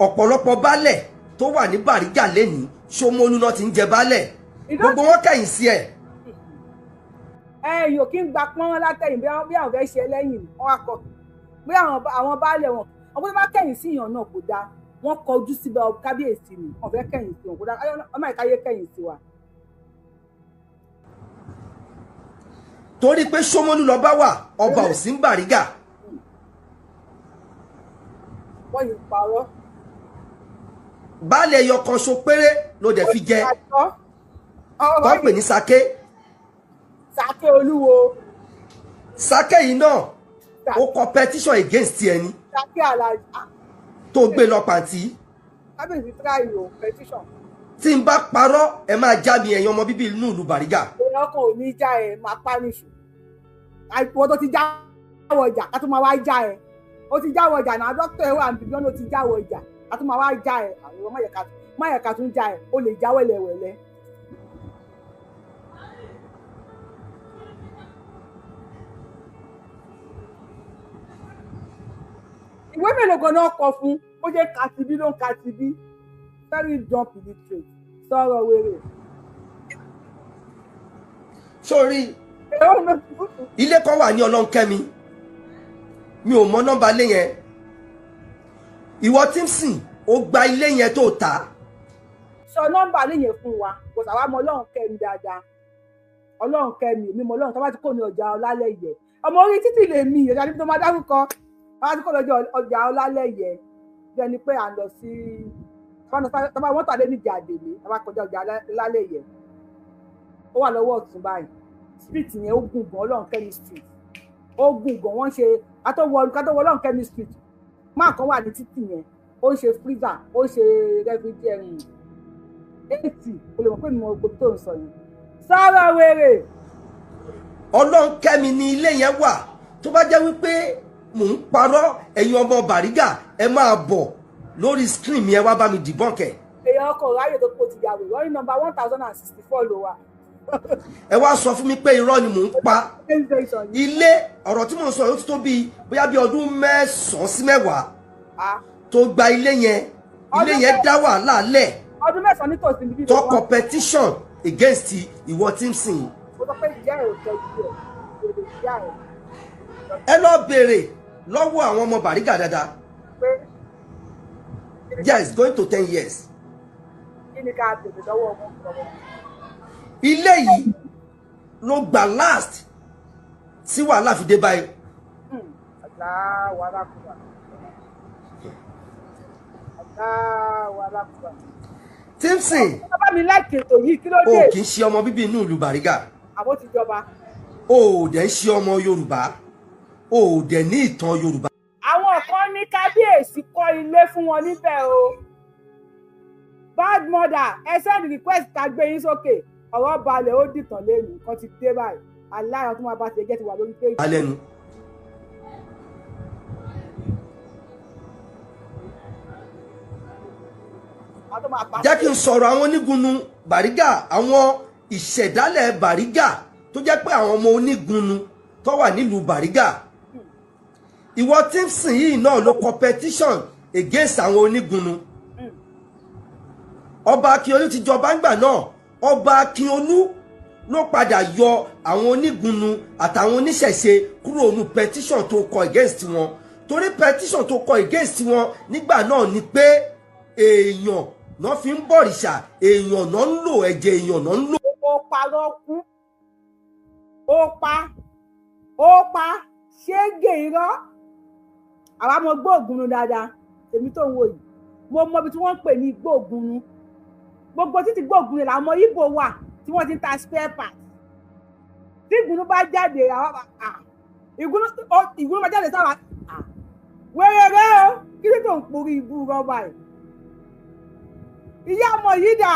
Ọ̀pọ̀lọpọ̀ baálẹ̀ tó wà ní Bàrígà lénìí, Ṣómólú náà ti ń jẹ baálẹ̀. Gbogbo wọn kẹ̀yìn sí ẹ̀. Ẹ yóò kí n gba pọ́n látẹ̀yìn bí àwọn fẹ́ ṣe lẹ́yìn wọn á kọ bí àwọn baálẹ̀ wọn ọ̀pọ̀ tó bá kẹ̀yìn sí ìyàn náà kò dáa, wọ́n kọjú síbẹ̀ kábíyèsí ni wọ́n fẹ́ kẹ̀yìn sí wọn kò dáa, ọmọ ìkáyé kẹ̀yìn sí wa. Torí pé Ṣómólú lọ bá wà, ọba ò sí ń Bàrígà. Wọ́n yìí parọ́. Baálẹ̀ ẹyọ kan ṣo péré ló dẹ̀ fi jẹ tó ń pè ní Sake. Sake Olúwo. Sake yìí náà ó kọ petition against ẹni. Sake Alájà. Tó gbé lọ pàǹtí. Kábíyèsí try o petition. Tí n bá parọ́ ẹ máa já mi, ẹ̀yin ọmọ bíbí inú ìlú Bàrígà. Èèyàn kan ò ní já ẹ, máa pa níṣù. Ìwọ tó ti jáwọ́ ọjà ká tó máa wá já ẹ. Ó ti jáwọ́ ọjà náà, dókítà ẹ wà níbi lọ́nà ó ti jáwọ́ ọjà ká tó máa wá já ẹ. Àwọn má yẹ ká tún já ẹ, ó lè já wẹ̀lẹ̀wẹ̀lẹ̀. Ìwé mélòó gan-an kọ fún ó jẹ́ kàtìbí ló ń kàtìbí, very dumb illiterate, sọ̀rọ̀ wèrè. Sórí ilé kan wà ní Ọlọ́nkẹ́mi, mi ò mọ nọ́mbà ilé yẹn. Ìwọ Timson ó gba ilé yẹn tó tà. Sọ nọ́mbà ilé yẹn fún wa, kò sàwá mọ Ọlọ́nkẹ́mi dáadáa. Ọlọ́nkẹ́mi èmi mọ Ọlọ́run tó bá ti kò ní ọjà Ọlálẹ́yẹ. Ọmọ orí títì lè mi ìyẹn ní tó máa dárúkọ. Bá ti kò lọ́jọ́ ọjà Ọlálẹ́yẹ bí ẹni pé à ń lọ sí tọ́ba wọ́n tàdé níjà àdèlé, tọ́ba kọjá ọjà Ọlálẹ́yẹ. Ó wà lọ́wọ́ ọ̀tún báyìí. Street yẹn ó gùn gan, Ọlọ́nkẹ́mi street. Ó gùn gan, wọ́n ṣe kátó wọ Ọlọ́nkẹ́mi street. Máa kan wà ní títì yẹn, ó ń ṣe freezer, ó ń ṣe refrigerator eighty, o lè mọ̀ pé mi mọ gbogbo tó ń sọ yẹn. Sọ̀rọ̀ wèrè. Ọlọ́nkẹ́mi ni ilé yẹn wà. Tó bá jẹ́ wípé mò ń parọ́, ẹ̀yin ọmọ Bàrígà ẹ máa bọ̀ lórí screen mi, ẹ wá bá mi debunk ẹ̀. Èèyàn ọkọ̀ ráyè tó kó ti yà wèrè, wọ́n ní nọ́mbà 1064 ló wà. Ẹ wá sọ fún mi pé irọ́ ni mò ń pa. Ilé ọ̀rọ̀ tí mò ń sọ yóò tó bí bóyá bí ọdún 9 sí 10 tó gba ilé yẹn. Ilé yẹn dá wàhálà lẹ̀. Ọdún 9 nítòsí níbí ló wà. Tó kọ petition against ìwọ Timson. Mo sọ pé ìyá ẹ̀ ò tọ́jú ẹ̀, èrè ìyá ẹ̀. Ẹ lọ béèrè lọ́wọ́ àwọn ọmọ Bàrígà dáadáa. Yes, going to 10 years. Kí ni ká béèrè lọ́wọ́ ọmọ lọ́wọ́? Ilé yìí ló gbà last tí wàhálà fi dé báyìí. Allahu Akbar. Allahu Akbar. Timson, bàbá mi láìkè ètò yìí, kí ló dé? O kì í ṣe ọmọ bíbí inú ìlú Bàrígà. Àbó ti jọba. O ò dẹ̀ ń ṣe ọmọ Yorùbá. O ò dẹ̀ ní ìtàn Yorùbá. Àwọn kan ní kábíyèsí kọ́ ilé fún wọn níbẹ̀ o. Bad mother, ẹ send request ká gbé yín sókè. Ọ̀rọ̀ balẹ̀ ó dìtàn lẹ́nu, nǹkan ti dé báyìí. Aláìrán tó máa bá tiẹ̀ jẹ́ ti wà lórí péjì. Alẹ́nu. Jẹ́ kí n sọ̀rọ̀ àwọn onígunnu Bàrígà, àwọn ìṣẹ̀dálẹ̀ Bàrígà tó jẹ́ pé àwọn ọmọ onígunnu tó wà nílùú Bàrígà. Ìwọ Timson yìí náà ló competition against àwọn onígunnu. Ọba Akínyolú ti jọba ńgbà náà. Ọba Akínyolú ló padà yọ àwọn onígunnu àtàwọn oníṣẹ̀ṣe kúrò nínú petition tó kọ against wọn, torí petition tó kọ against wọn nígbà náà ni pé èèyàn náà fi ń bọ̀rìṣà, èèyàn náà ń lò, ẹ̀jẹ̀ èèyàn náà ń lò. Ó parọ́ kú, ó pa, ó pa ṣége irọ́. Àwa mọ gbóògùn dáadáa. Èmi tó ń wò yìí, mo mọ ibi tí wọ́n ń pè ní gbóògùn. Gbogbo títí gbóògùn làwọn ọmọ Ìgbò wà tí wọ́n ti ń ta spare parts. Tí ìgúnnú bá jáde, ìgúnnú bá jáde sáwà wẹ́rẹ́rẹ́ o. Kí ló tó ń porí ibú rọ́bà yìí? Ìyá ọmọ yìí dà?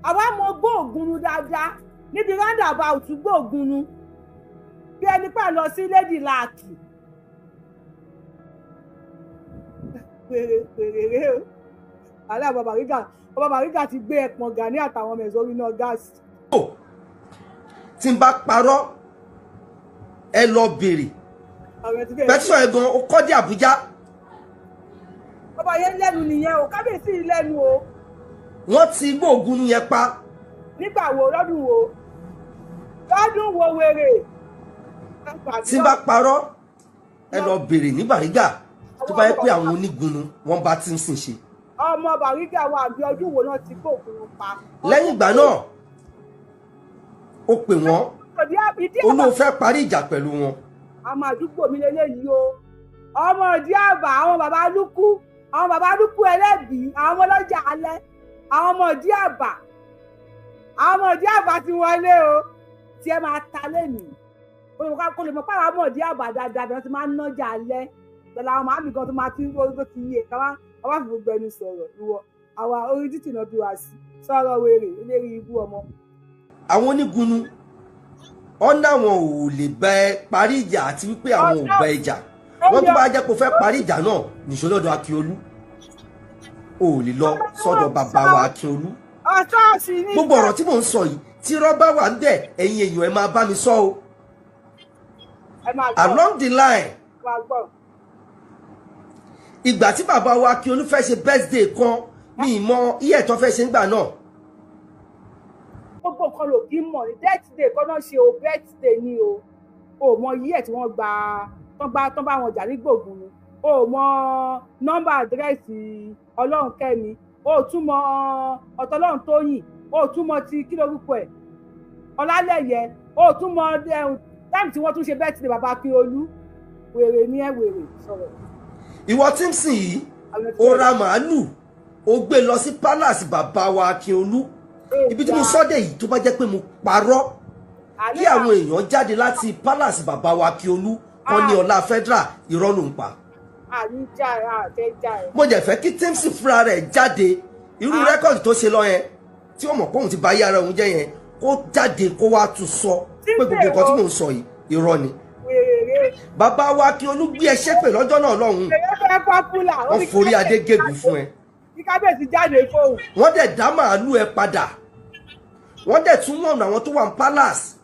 Àwa mọ gbóògùn dáadáa níbi roundabout gbóògùn, bí ẹni pà lọ sí Lady Láàkì. Wèrè o. Àlẹ́ ọba Bàrígà, ọba Bàrígà ti gbé ẹpọ̀n Gani àtàwọn ọmọ ẹ̀sọ́ orí náà gáàsì. Tí n bá parọ́, ẹ lọ bèrè pẹtíṣọ̀ ẹ̀ gan, ó kọ́ dé Àbújá. Ọba yẹn lẹ́nu nìyẹn o, kábíyèsí lẹ́nu o. Wọ́n ti gbóògùn yẹn pa. Nígbà wo? Lọ́dún wo? Lọ́dún wo wèrè? Tí n bá parọ́, ẹ lọ bèrè ní Bàrígà, tó bá yẹ pé àwọn onígunnu wọ́n bá Timson ṣe. Ọmọ Bàrígà wa àbí ọdún wo náà ti gbóògùn pa. Lẹ́yìn ìgbà náà ó pè wọ́n, ó lóun fẹ́ parí ìjà pẹ̀lú wọn. Àwọn àdúgbò mi lélẹ́yìí o, ọmọ ìdí àbà, àwọn bàbá lúkú, àwọn bàbá lúkú ẹlẹ́bìí, àwọn ọmọ ọlọ́jà alẹ́, àwọn ọmọ ìdí àbà, àwọn ọmọ ìdí àbà ti wọlé o. Tí ẹ máa ta lẹ́nìí kó lè mọ̀ pé àwọn ọmọ ìdí àbà dáadáa bí wọ́n ti máa ń nájà alẹ́ pẹ̀lú àwọn màámi kan tó máa ti ń tó ti yé ká wá fi gbogbo ẹnu sọ̀rọ̀. Ìwọ àwa orí títì náà bí wá sí sọ̀rọ̀ wèrè eléré ibú ọmọ. Àwọn onígunnu ọ̀nà àwọn ò lè bá ẹ parí ìjà, àti wípé àwọn ò bá ẹ jà. Wọ́n tó bá jẹ́ kó fẹ́ parí ìjà náà nìṣó lọ́dọ̀ Akíolú, ò lè lọ sọ́dọ̀ bàbá wa Akíolú. Gbogbo ọ̀rọ̀ tí mò ń sọ yìí, tí rọ́bà wà ń bẹ̀, ẹ̀yin èèyàn ẹ máa bá mi sọ o. Along the line, ìgbà tí bàbá wa Akíolú fẹ́ ṣe birthday kan, mi ì mọ iye ẹ̀tọ́ fẹ́ ṣe nígbà náà. Gbogbo nǹkan ló kí mọ̀ ní birthday kan náà ṣe o, birthday ni o. O mọ iye ẹ̀ tí wọ́n gba tán bá wọn jà ní gbòògùn ni o, mọ nọ́mbà àdírẹ́sì Ọlọ́runkẹ́mi o, tún mọ ọ̀tọ̀lọ́run Tóyìn o, tún mọ ti kí lórúkọ ẹ̀ Ọlálẹ́yẹ o, tún mọ táìmù tí wọ́n tún ṣe birthday bàbá Akíolú. Wèrè ni ẹ, wèrè sọ̀rọ̀. Ìwọ Timson yìí, ó ra màálù, ó gbé lọ sí palace bàbá wa Akíolú. Ibi tí mo sọ́dẹ̀ yìí, tó bá jẹ́ pé mo parọ́, kí àwọn èèyàn jáde láti palace bàbá wa Akíolú kan ní ọlá federal, irọ́ ló ń pa. Mo jẹ́ fẹ́ kí Timson fúnra rẹ̀ jáde, irú rẹ́kọ̀dì tó ṣe lọ yẹn tí ó mọ̀ pé òun ti bà ayé ara òun jẹ́ yẹn, kó jáde kó wá tún sọ pé gbogbo nǹkan tí mò ń sọ yìí irọ́ ni. Bàbá wa Akíolú gbé ẹ ṣépè lọ́jọ́ náà lọ́hùn-ún, wọ́n forí adé gègùn fún ẹ, wọ́n dẹ̀ dá màálù ẹ padà, wọ́n dẹ̀ tún wọ̀nà àwọn tó wà ní palace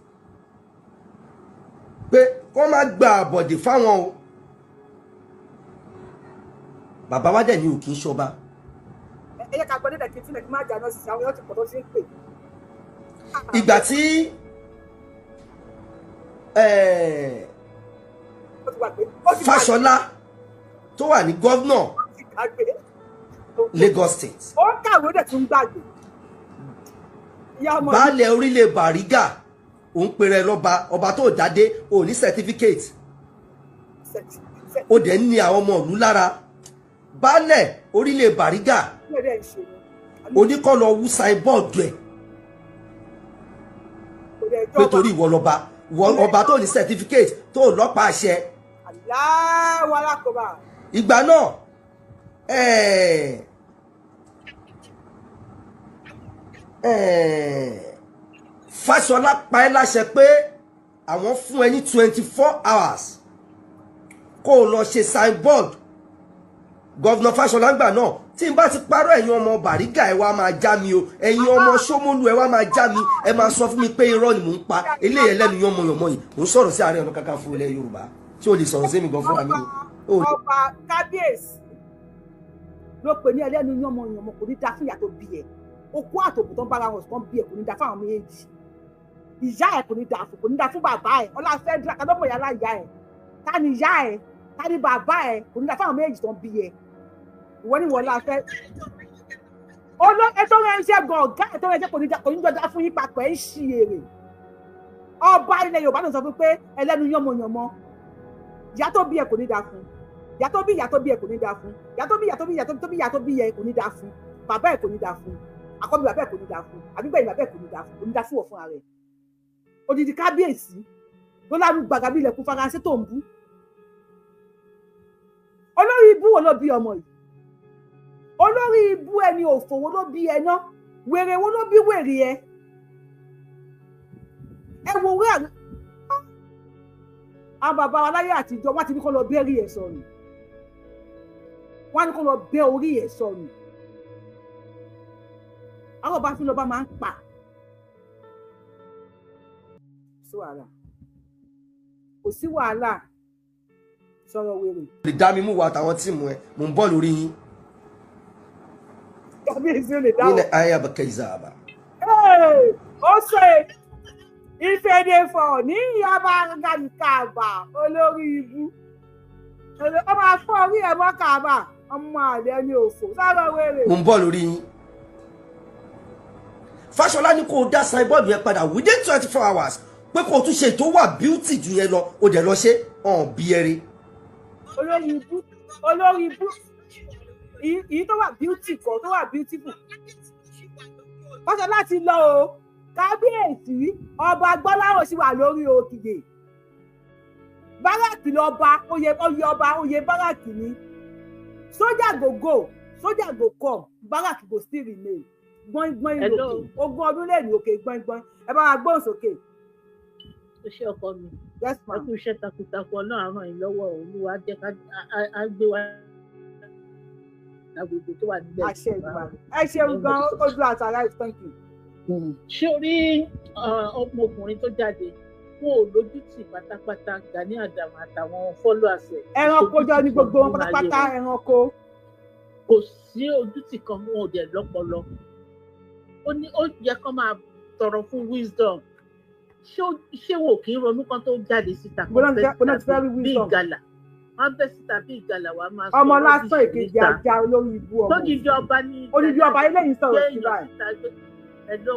pé wọ́n máa gba àbọ̀dè fáwọn o. Bàbá wa dẹ̀ ní òkè ń ṣọba. Ẹ yẹ ká gbọ́ níbẹ̀ kí n tilẹ̀ kí n má jà náà sísè, àwọn èèyàn ti pọ̀ tó ti ń pè. Ìgbà tí Fáṣọlá tó wà ní gọ́vnọ̀ Lagos State, ó kàwé dẹ̀ tún gbàgbé. Baálẹ̀ orílẹ̀ Bàrígà, òun pèrè lọ́ba, ọba tó dádé, ò ní certificate, ó dẹ̀ ń ní àwọn ọmọ ìlú lára. Baálẹ̀ orílẹ̀ Bàrígà oníkọ́ lọ wú signboard ẹ̀ pé torí ìwọ lọ́ba, ọba tó ní certificate, tó lọ́pàá àṣẹ. Ìgbà náà Fáṣọlá pa ẹ́ láṣẹ pé àwọn fún ẹ ní 24 hours kó o lọ ṣe signboard. Governor Fáṣọlá ńgbà náà, tí n bá ti parọ́, ẹ̀yin ọmọ Bàrígà ẹ wá máa já mi o, ẹ̀yin ọmọ Ṣómólú ẹ wá máa já mi, ẹ máa sọ fún mi pé irọ́ ni mò ń pa. Eléyìí ẹlẹ́nu yánmọyànmọ yìí mò ń sọ̀rọ̀ sí Ààrẹ Ọ̀nà Kakanfò ilẹ̀ Yorùbá tí o lè sọ̀rọ̀ sí mi gan fúnra mi o. Ọba kábíyèsí ló pè ní ẹlẹ́nu yánmọyànmọ, kò ní da fún ìyá tó bí ẹ, okó àtòkù tó ń bára wọn sùn bí ẹ, kò ní da fún àwọn méjèèjì, ìyá ẹ kò ní da fún, kò ní da fún bàbá ẹ. Ọlá fẹ́dúrà kádọ́mọ̀ ìyá láyà ẹ, ta ni ìyá ẹ, ta ni bàbá ẹ, kò ní da fún àwọn méjèèjì tó ń bí ẹ. Ìwọ ni wọ́n la fẹ́ ẹtọ́ rẹ̀ ń ṣe gan ọ̀gá, ẹtọ́ rẹ̀ ń ṣe kò ní jọjá fún yín papọ̀, ẹ̀ ń ṣì èrè. Ọba ilẹ̀ Yorùbá náà sọ fún pé ẹlẹ́nu yánmọyànmọ, ìyá tó bí ẹ kò ní da fún, ìyá tó bí ìyá tó bí ẹ kò ní da fún, ìyá tó bí ìyá tó bí ìyá tó bí ìyá tó bí ẹ kò ní da fún, bàbá ẹ kò ní da fún, àkọ́bí bàbá ẹ kò ní da fún, àbígbẹ̀yìn bàbá ẹ kò ní da fún, kò ní da fún ọ̀fun rẹ̀. Odidi kábíyèsí ló lárú gbàgà bí ilẹ̀kùn Faransé tó ń bú. Olórí ibú wo ló bí ọmọ yìí? Olórí ibú ẹni òfò wo ló bí ẹ ná? Wèrè wo ló bí wèrè ẹ? Ẹ wo wé àwọn bàbá wa láyé àtijọ́, wọ́n ti ní kó lọ bẹ́ orí ẹ̀ sọnù, wọ́n á ní kó lọ bẹ́ orí ẹ̀ sọnù. Àwọn ọba fún lọ́ba máa ń pa sí wàhálà, kò sí wàhálà, sọ̀rọ̀ wèrè. Lè dá mi mú wa àtàwọn tíìmù ẹ, mò ń bọ̀ lórí yín. Kábíyèsí ò lè dáhùn. Nínú ayé abẹ́kẹ́ ìzàbà. Ó ṣe ìfèdèfọ̀ ní ìyába gàdìkàbà olórí ibú, ó máa fọ́ orí ẹ̀ mọ́ kàbà, ọmọ àlẹ́ ní òfò, sọ̀rọ̀ wèrè. Mò ń bọ̀ lórí yín. Fáṣọlá ní kó o dá signboard yẹn padà within 24 hours, pé kó o tún ṣe tó wà beauty jù yẹn lọ, o dẹ̀ lọ ṣe ọ̀n bí ẹrẹ. Olórí ibú, olórí ibú, èyí tó wà beauty kọ́ tó wà beautiful. Fáṣọlá ti lọ o, kábíyèsí ọba Gbọ́láhàn sì wà lórí òkìyè. Báràkì lọba, oyè ọba, oyè báràkì ni. Sójà go go, sójà go come, báràkì go still remain. Gbọ́ngbọ́n lókè, ogún ọdún lè ní òkè gbọ́ngbọ́n. Ẹ bá wa gbóhùn sókè. Ó ṣe ọkọ mi. Yes ma. Ẹ kú iṣẹ́ takuntakun, Ọlọ́run ràn yín lọ́wọ́, Olúwa jẹ́ ká gbé wa agbègbè tó wà nílẹ̀. Àṣẹ ìgbà. Ẹ ṣeun gan, ojú àtàrà, thank you. Ṣé o rí ọmọkùnrin tó jáde, wọn ò lójútì pátápátá, Gani Adams àtàwọn followers ẹ̀. Ẹranko jọ ní gbogbo wọn pátápátá, ẹranko. Kò sí ojútì kan, wọn ò dẹ̀ lọ́pọlọ. Ó ní ó yẹ kó máa tọrọ fún wisdom. Ṣé wọn ò kì í ronú kan tó jáde síta kan bẹ́ síta bí ìgalà? Wọ́n bẹ́ síta bí ìgalà wàá máa sọ ọmọ lásán èkejì ajá olórí ibú ọmọ. Lójijì ọba ní odidi ọba eléyìí sọ̀rọ̀ sí báyìí. Hello,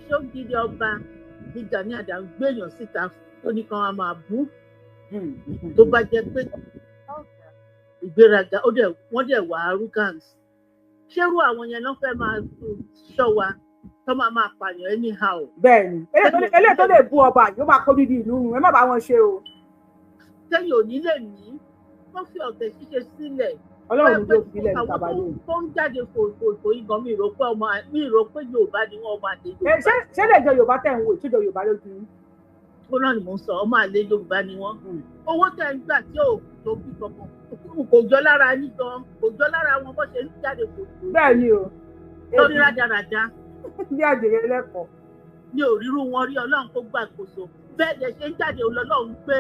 ṣé odidi ọba ní Gani Adams gbéyàn síta tó ní kan á máa bú? Tó bá jẹ́ pé ìgbéraga, wọ́n dẹ̀ wà arrogance. Ṣérú àwọn yẹn ló fẹ́ máa ṣọ́ wa tó máa máa pààyàn anyhow. Bẹ́ẹ̀ni, eléyìí tó lè bú ọba yóò máa kó dídì ìlú run, ẹ má bá wọn ṣe o. Sẹ́yìn ò ní lè ní wọ́n fi ọ̀tẹ̀ ṣíṣe sílẹ̀. Ọlọ́run ló fi ilẹ̀ níta bá lóyún. Tó ń jáde fòfòfò yìí gan, mi rò pé ọmọ, mi rò pé Yorùbá ni wọ́n, ọmọ àlè Yorùbá. Ṣé lè jọ Yorùbá tẹ̀ ń wò, ìṣèjọ Yorùbá lójú yín? Ó náà ni mò ń sọ, ọmọ àlè Yorùbá ni wọ́n. Owó tẹ̀ ń gbà tí ò tó bí kankan kò jọ lára yín gan, kò jọ lára wọn bó ṣe ń jáde fòfò. Bẹ́ẹ̀ ni o. Lórí rádaràda. Bí àjèrè lẹ́kọ̀ọ́. Mi ò rírú wọn rí, Ọlọ́run kó gbàkóso. Bẹ́ẹ̀ lẹ ṣe ń jáde Ọlọ́run gbé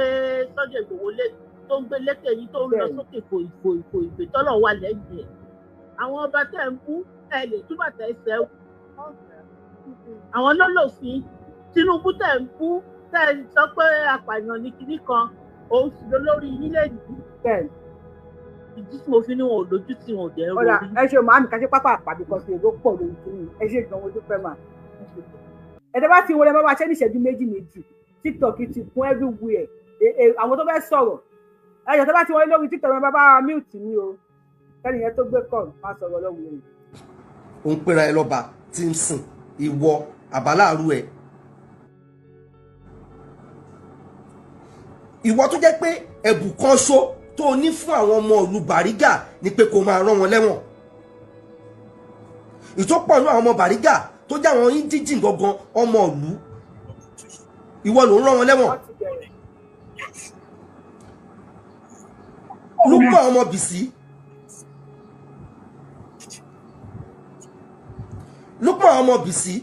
Sunday Igboho lé tó ń gbé lékè yìí tó ń lọ sókè fòìfòìfò tọ́lọ̀ wà lẹ́yìn ẹ̀. Àwọn ọba tẹ̀ ń bú ẹ lè túbà tẹ̀ ẹsẹ̀ àwọn lọ́lọ́fin Tinubu tẹ̀ ń bú tẹ̀ ń sọ pé apààyàn ní kinní kan, òun sì lọ lórí nílẹ̀ yìí. Ìdí tí mo fi ní wọn ò lójú tí wọn ò dẹ̀ rò rí. Ẹ ṣe màámi ká ṣe pápá àpàdé kan sí èrò pọ̀ lórí kìíní, ẹ ṣe gan ojú pẹ́ mà. Ẹ̀dá bá ti wọlé bá wa ṣe ní ìṣẹ́jú méjì méjì, TikTok ti kún everywhere, àwọn tó fẹ́ sọ̀rọ̀ ẹ̀yọ̀ tó bá ti wọlé lórí TikTok ẹ bá bá mute mi o, kẹ́ni yẹn tó gbé kọ̀ máa sọ̀rọ̀ lọ́wọ́ rẹ̀. Ó ń pera ẹ lọ́ba tí ń sìn ìwọ àbáláàrú ẹ. Ìwọ tó jẹ́ pé ẹ̀bùn kan ṣo tó o ní fún àwọn ọmọ ìlú Bàrígà ni pé kó máa rán wọn lẹ́wọ̀n. Ìtọ́pọ̀ náà àwọn ọmọ Bàrígà tó jẹ́ àwọn indigene gangan ọmọ ìlú, ìwọ ló ń rán wọn lẹ́wọ̀n. Lúpọ̀ ọmọ Bìsí Lukman ọmọ Bísí,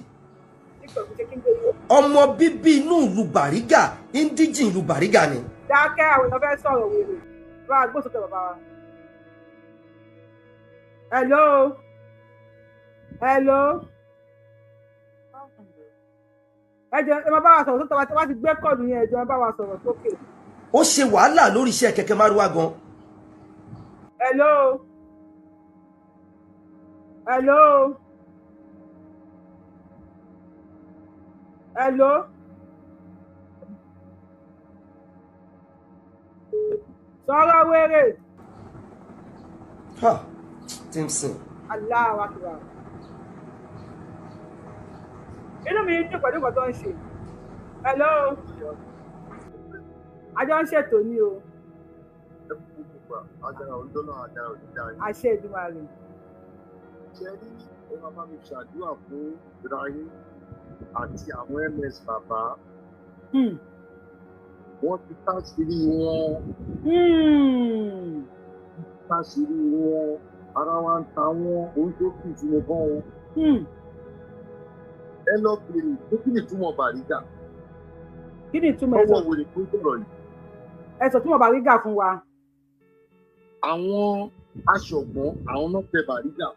ọmọ bíbí inú ìlú Bàrígà, indigene ìlú Bàrígà ni. Dákẹ́, àwọn èèyàn fẹ́ sọ̀rọ̀ wèrè. Bá a gbósókè bàbá wa. Hello, hello, ẹ jẹ́ ẹ máa bá wa sọ̀rọ̀ sókè. Wá ti gbé call yẹn, ẹ jẹ́ ẹ bá wa sọ̀rọ̀ sókè. Ó ṣe wàhálà lórí iṣẹ́ kẹ̀kẹ́ márúwá gan. Hello, hello, hello. Sọ̀rọ̀ wèrè. Ha, Timson. Allahu Akbar. Inú mi dùn pẹ̀lú nǹkan tó ń ṣe. Hello, àjọ ń ṣètò ní o. Àṣẹ Èdùmàrè. Ṣe rí, ẹ máa bá mi ṣàdúrà fún Ibrahim àti àwọn ms bàbá. Wọ́n ti táṣìírí wọn. Táṣìírí wọn, ara wa ń ta wọn, ohun tó kù tí mo bọ́ wọn. Ẹ lọ bèrè pé kí ni ìtumọ̀ Bàrígà? Kí ni ìtumọ̀ ẹ sọ? Ọwọ́ wèrè tó sọ̀rọ̀ yìí. Ẹ sọ túmọ̀ Bàrígà fún wa. Àwọn aṣọ̀gbọ́n, àwọn náà tẹ Bàrígà,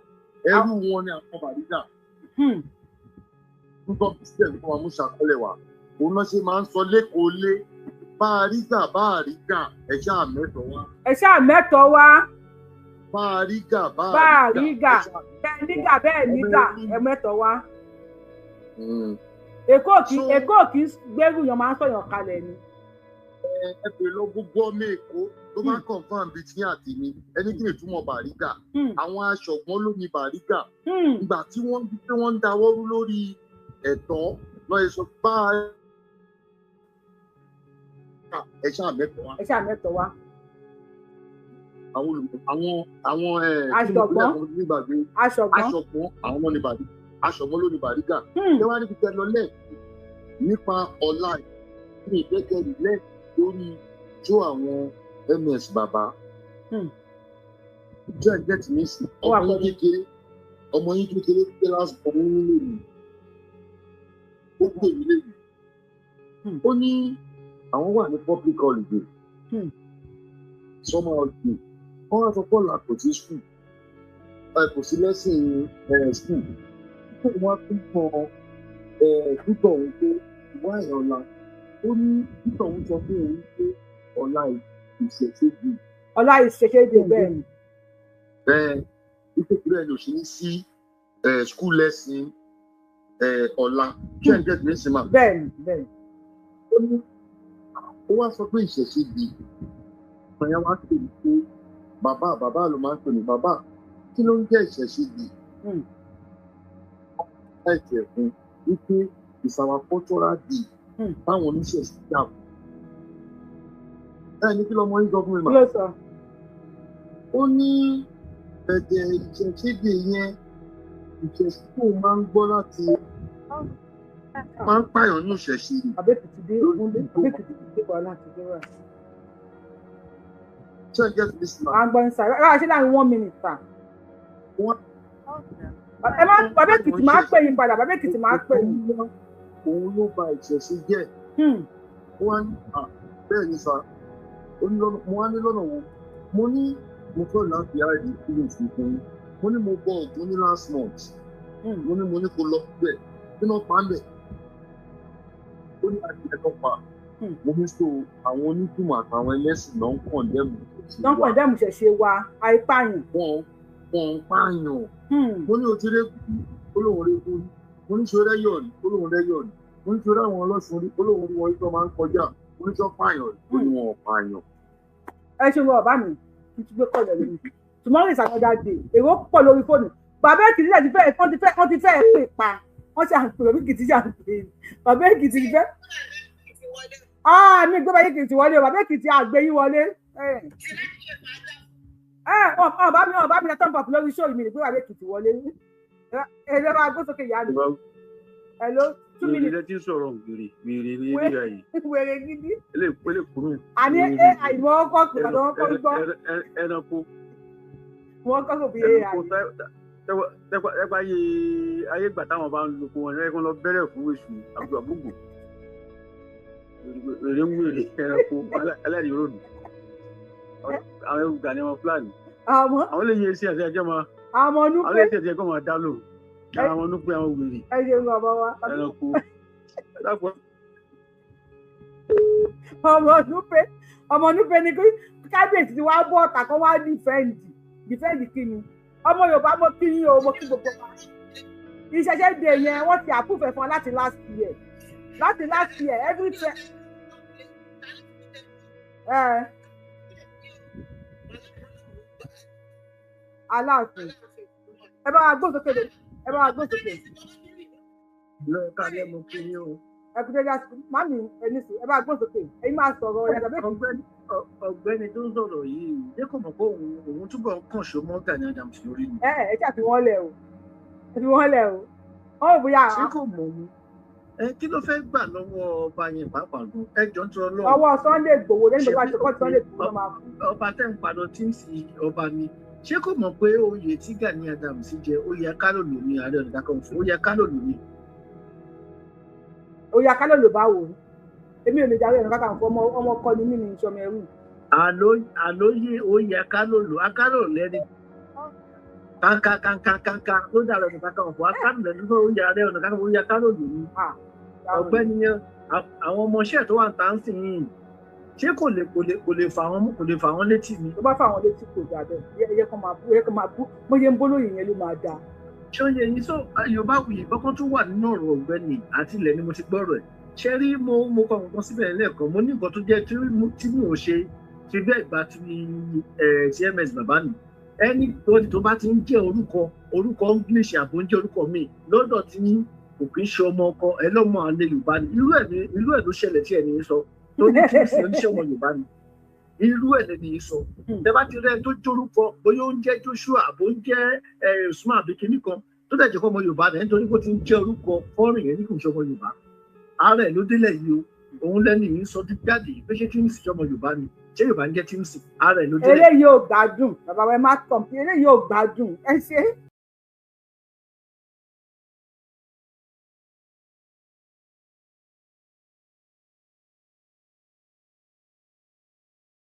ẹrú wọn ni àwọn Bàrígà. Nígbà tí kò máa mú ṣàkọlẹ̀ wá, òun náà ṣe máa ń sọ lẹ́kọ̀ọ́ lé bá a rí gà, bá a rí gà, ẹ ṣáà mẹ́tọ̀ wá. Ẹ ṣáà mẹ́tọ̀ wá. Bá a rí gà, bá a rí gà, bẹ́ẹ̀ nígà, bẹ́ẹ̀ nígà, ẹ mẹ́tọ̀ wá. Èkó kì í gbẹ́rù yàn, máa ń sọ̀yàn kalẹ̀ ni. Ẹ bèrè lọ gbogbo ọmọ Èkó ló máa ń confirm bíi tí àti mi ẹni kí ni ìtumọ̀ Bàrígà. Àwọn aṣọ̀gbọ́n ló ní Bàrígà. Ìgbà tí wọ́n di pé wọ́n ń dáwọ́rú lórí ẹ̀tọ́ lọ́ọ́ sọ bá ẹ ṣáà mẹ́tọ̀ wá. Ẹ ṣáà mẹ́tọ̀ wá. Àwọn olùkọ́ àwọn aṣọ̀gbọ́n aṣọ̀gbọ́n àwọn ló ní Bàrígà, aṣọ̀gbọ́n ló ní Bàrígà. Ṣé wàá níbi tẹ lọ lẹ́ẹ̀ nípa ọ̀la ní ìgbẹ́kẹ̀lé lẹ́ẹ̀ lórí tó àwọn ms bàbá? Jẹ́ ẹ̀jẹ̀ tí mi sì ọmọ yín kékeré, ọmọ yín kékeré pé last born nílé mi, ó pè mí lèmi, ó ní àwọn wà ní public holiday, summer holiday. Wọ́n wá sọ pé ọ̀la kò sí school, kò sí lẹ́sìn school. Kó wọ́n tún kan púpọ̀ òun pé wá ẹ̀ ọ̀la. Ó ní púpọ̀ òun sọ fún òun pé ọ̀la ìṣẹ̀ṣẹ̀dì. Ọ̀la ìṣẹ̀ṣẹ̀dì, bẹ́ẹ̀ ni. Bẹ́ẹ̀ nítorí ẹ̀ ló ṣe ní sí school lesson ọ̀la. Kí ẹ̀ ń gẹ̀ẹ́dì ní sinmi. Bẹ́ẹ̀ ni, bẹ́ẹ̀ ni. Ó wá sọ pé ìṣẹ̀ṣẹ̀dì ọ̀yàn wá pè mí pé bàbá, bàbá ló máa ń pè mí, bàbá kí ló ń jẹ́ ìṣẹ̀ṣẹ̀dì? Ẹ̀jẹ̀ fún wípé it's our cultural day táwọn oníṣẹ̀ṣe jà fún. Ẹ ní kí lọmọ yín sọ fún mi mà? Ó ní ẹ̀jẹ̀ ìṣẹ̀ṣẹ̀dì yẹn, ìṣẹ̀ṣe tó máa ń gbọ́ láti máa ń pààyàn ní ìṣẹ̀ṣe. Àbẹ́kìtì dé, Àbẹ́kìtì dé, wàhálà ti dé wà. Ṣé ẹ get this man? À ń gbọ́ ní sáré rárá, ṣé láàrin 1 minute ta. Ẹ má, bàbá Èkìtì máa pè yín padà, bàbá Èkìtì máa pè yín. Òun ló ba ìṣẹ̀ṣe jẹ́. Ó wá ní bẹ́ẹ̀ ni sà, mo wá ní lọ́nà wo? Mo ní mo fẹ́ láti àìrí feelings mi fún yín. Mo ní mo bọ Ògún ní last month. Mo ní kó lọ bẹ́ẹ̀ kí náà pa á bẹ̀. Ó ní adìyẹ tó pa. Mo ní so àwọn onítumọ̀ àtàwọn ẹlẹ́sìn náà ń condemn ìṣẹ̀ṣe wa. Ń condemn ìṣẹ̀ṣe wa, àìpààyàn. Wọ́n ń pààyàn. Mo ní o ti rékú, ó lóun rékú rí. Mo ní ṣe rẹ́yọ̀ rí, ó lóun rẹ́yọ̀ rí. Mo ní ṣe ráwọn ọlọ́sùn rí, ó lóun rí wọn tó máa ń kọjá. Mo ní sọ pààyàn rí, ó ní wọn ò pààyàn. Ẹ ṣe wọn bàbá mi, kí n tún gbé kọlẹ̀ lórí. Tomorrow is another day. Èrò pọ̀ lórí fóònù. Bàbá Èkìtì ti fẹ́, wọ́n ti fẹ́ pè pa. Wọ́n ṣe àpè bàbá Èkìtì ṣe àpè. Bàbá Èkìtì fẹ́. Ah, mi gbé bàbá Èkìtì wọlé o, bàbá Èkìtì àgbẹ̀ yín wọlé. Ẹ ọ bá mi, ọ bá mi na thumb up lórí show mi, gbé bàbá Èkìtì wọlé. Ẹ lọ bá gbé sókè ìyá mi. Hello, 2 minutes. Wèrè tí ń sọ̀rọ̀, wèrè, wèrè ní ilé ayé. Wèrè gidi. Ele kúrú. Àní ẹ àìmọ̀ ọkọ̀ pàtó wọn kọ́ gbọ́. Ẹranko. Wọ́n kọ́ kò bí AI. Tẹ́pẹ́ ayé ìgbà táwọn bá ń lo kó wọn ní ẹ̀kọ́ lọ bẹ̀rẹ̀ fún èṣù àbúgbò. Wèrè ń wèrè ẹranko ẹlẹ́rìí ròdù. Àwọn ewu Gani wọn Fúlàní. Àwọn lè yẹ iṣẹ́ àti ẹjọ́ máa. Àwọn Àwọn lè ṣe ẹjọ́ máa dá lò. Àwọn onúpẹ́ àwọn wèrè. Ẹ ṣeun bàbá wa. Ẹranko. Ọmọ Núpé ni kábíyèsí ti wá bọ́ ọ̀tà kan wá dìfẹ́ǹdì kí ni ọmọ Yorùbá mo kí yín o, mo kí gbogbo wa. Ìṣẹ̀ṣẹ̀ dè yẹn wọ́n ti àpúfẹ̀ fún wa láti last year every time. Aláàfin ẹ bá wa gbóhùn sókè, ẹ bá wa gbóhùn sókè. Lọ́ọ̀ká lẹ́ mo kí yín o. Ẹ kú dédé àsìkò mami ẹni sùn, ẹ bá gbóhùn sókè, ẹ̀yin máa sọ̀rọ̀ ẹ̀ tàbí. Ọ̀gbẹ́ni tó ń sọ̀rọ̀ yìí ṣé kò mọ̀ pé òun túbọ̀ ń kàn ṣó mọ́ Gani Adams lórí ni. Ẹ ẹ ṣáà fi wọ́n lẹ̀ o, ẹ fi wọ́n lẹ̀ o, wọ́n ò bóyá. Ṣé kò mọ̀ ni ẹ kí ló fẹ́ gbà lọ́wọ́ ọba yẹn pàápàá gan, ẹ jọ ń tọrọ lọ́wọ́. Ọwọ́ Sunday Igboho lẹ́yìn tó bá ṣe kọ́ Sunday Igboho ló máa fún. Ọba tẹ́ ń padà tí ń fi ọba ni ṣé kò mọ̀ pé oyè tí Gani Adams jẹ oyè akálòlò ni Ààrẹ Ọ̀nà Kakanfò, oyè akálòlò ni. Oyè akálòlò báwo? Èmi ò lè darí Ọ̀nà Kakanfò, ọmọ ọkọ ni mí ní ìṣọmọ ẹrú. Àlóyè oyè akálòlò akálòlò lẹ́ni kankankankankan ló dàrọ Ọ̀nà Kakanfò, akálòlò lẹ́ni tó oyè Ààrẹ Ọ̀nà Kakanfò oyè akálòlò ni. Ọ̀gbẹ́ni yẹn àwọn ọmọọṣẹ́ tó wà ń tà ń sìn yìí ṣé kò lè fà wọ́n létí ni. Tó bá fà wọ́n létí kò dáa bẹ́ẹ̀, ẹ yẹ kó máa bú bóyá ń bó lóyìn yẹn ló máa dáa. Ṣé ó yẹ yín sọ Yorùbá wuyì kọ́kọ́ tún wà nínú ọ̀rọ̀ ọ̀gbẹ́ni àti ilẹ̀ ni mo ti gbọ́rọ̀ ẹ̀. Ṣé rí mo kọ nǹkan síbẹ̀ lẹ́ẹ̀kan, mo ní nǹkan tó jẹ́ tí mò ń ṣe fi bẹ́ẹ̀ gba ti TMS bàbá mi. Ẹni tó bá ti ń jẹ́ orúkọ English àbò ń jẹ́ orúkọ mi lọ́dọ̀ tí kò kí ń ṣe ọmọ ọkọ ẹ lọ́mọ àlè Yorùbá ni. Irú ẹ̀ ló ṣẹlẹ̀ tí ẹni sọ tó ní kí n sì oníṣẹ́ ọmọ Yorùbá ni. Irú ẹ̀ lẹ́ni yìí sọ. Tẹ bá ti rẹ́ tó jórúkọ bóyá ó ń jẹ́ Joshua àbó ń jẹ́ Usman àbí kinní kan tó dẹ̀ jẹ́ kó ọmọ Yorùbá rẹ̀ nítorí kó ti ń jẹ́ orúkọ fọ́ọ̀rìn yẹn ní kò ń ṣe ọmọ Yorùbá. Ara ẹ̀ ló délẹ̀ yìí o, òun lẹ́ni yìí sọ jáde pé ṣé tí ń sì ọmọ Yorùbá ni, ṣé Yorùbá ń jẹ́ tí ń sì, ara ẹ̀ ló délẹ̀. Eléyìí ò gbádùn bàbá wa, ẹ má tàn pé eléyìí ò gbádùn ẹ ṣe.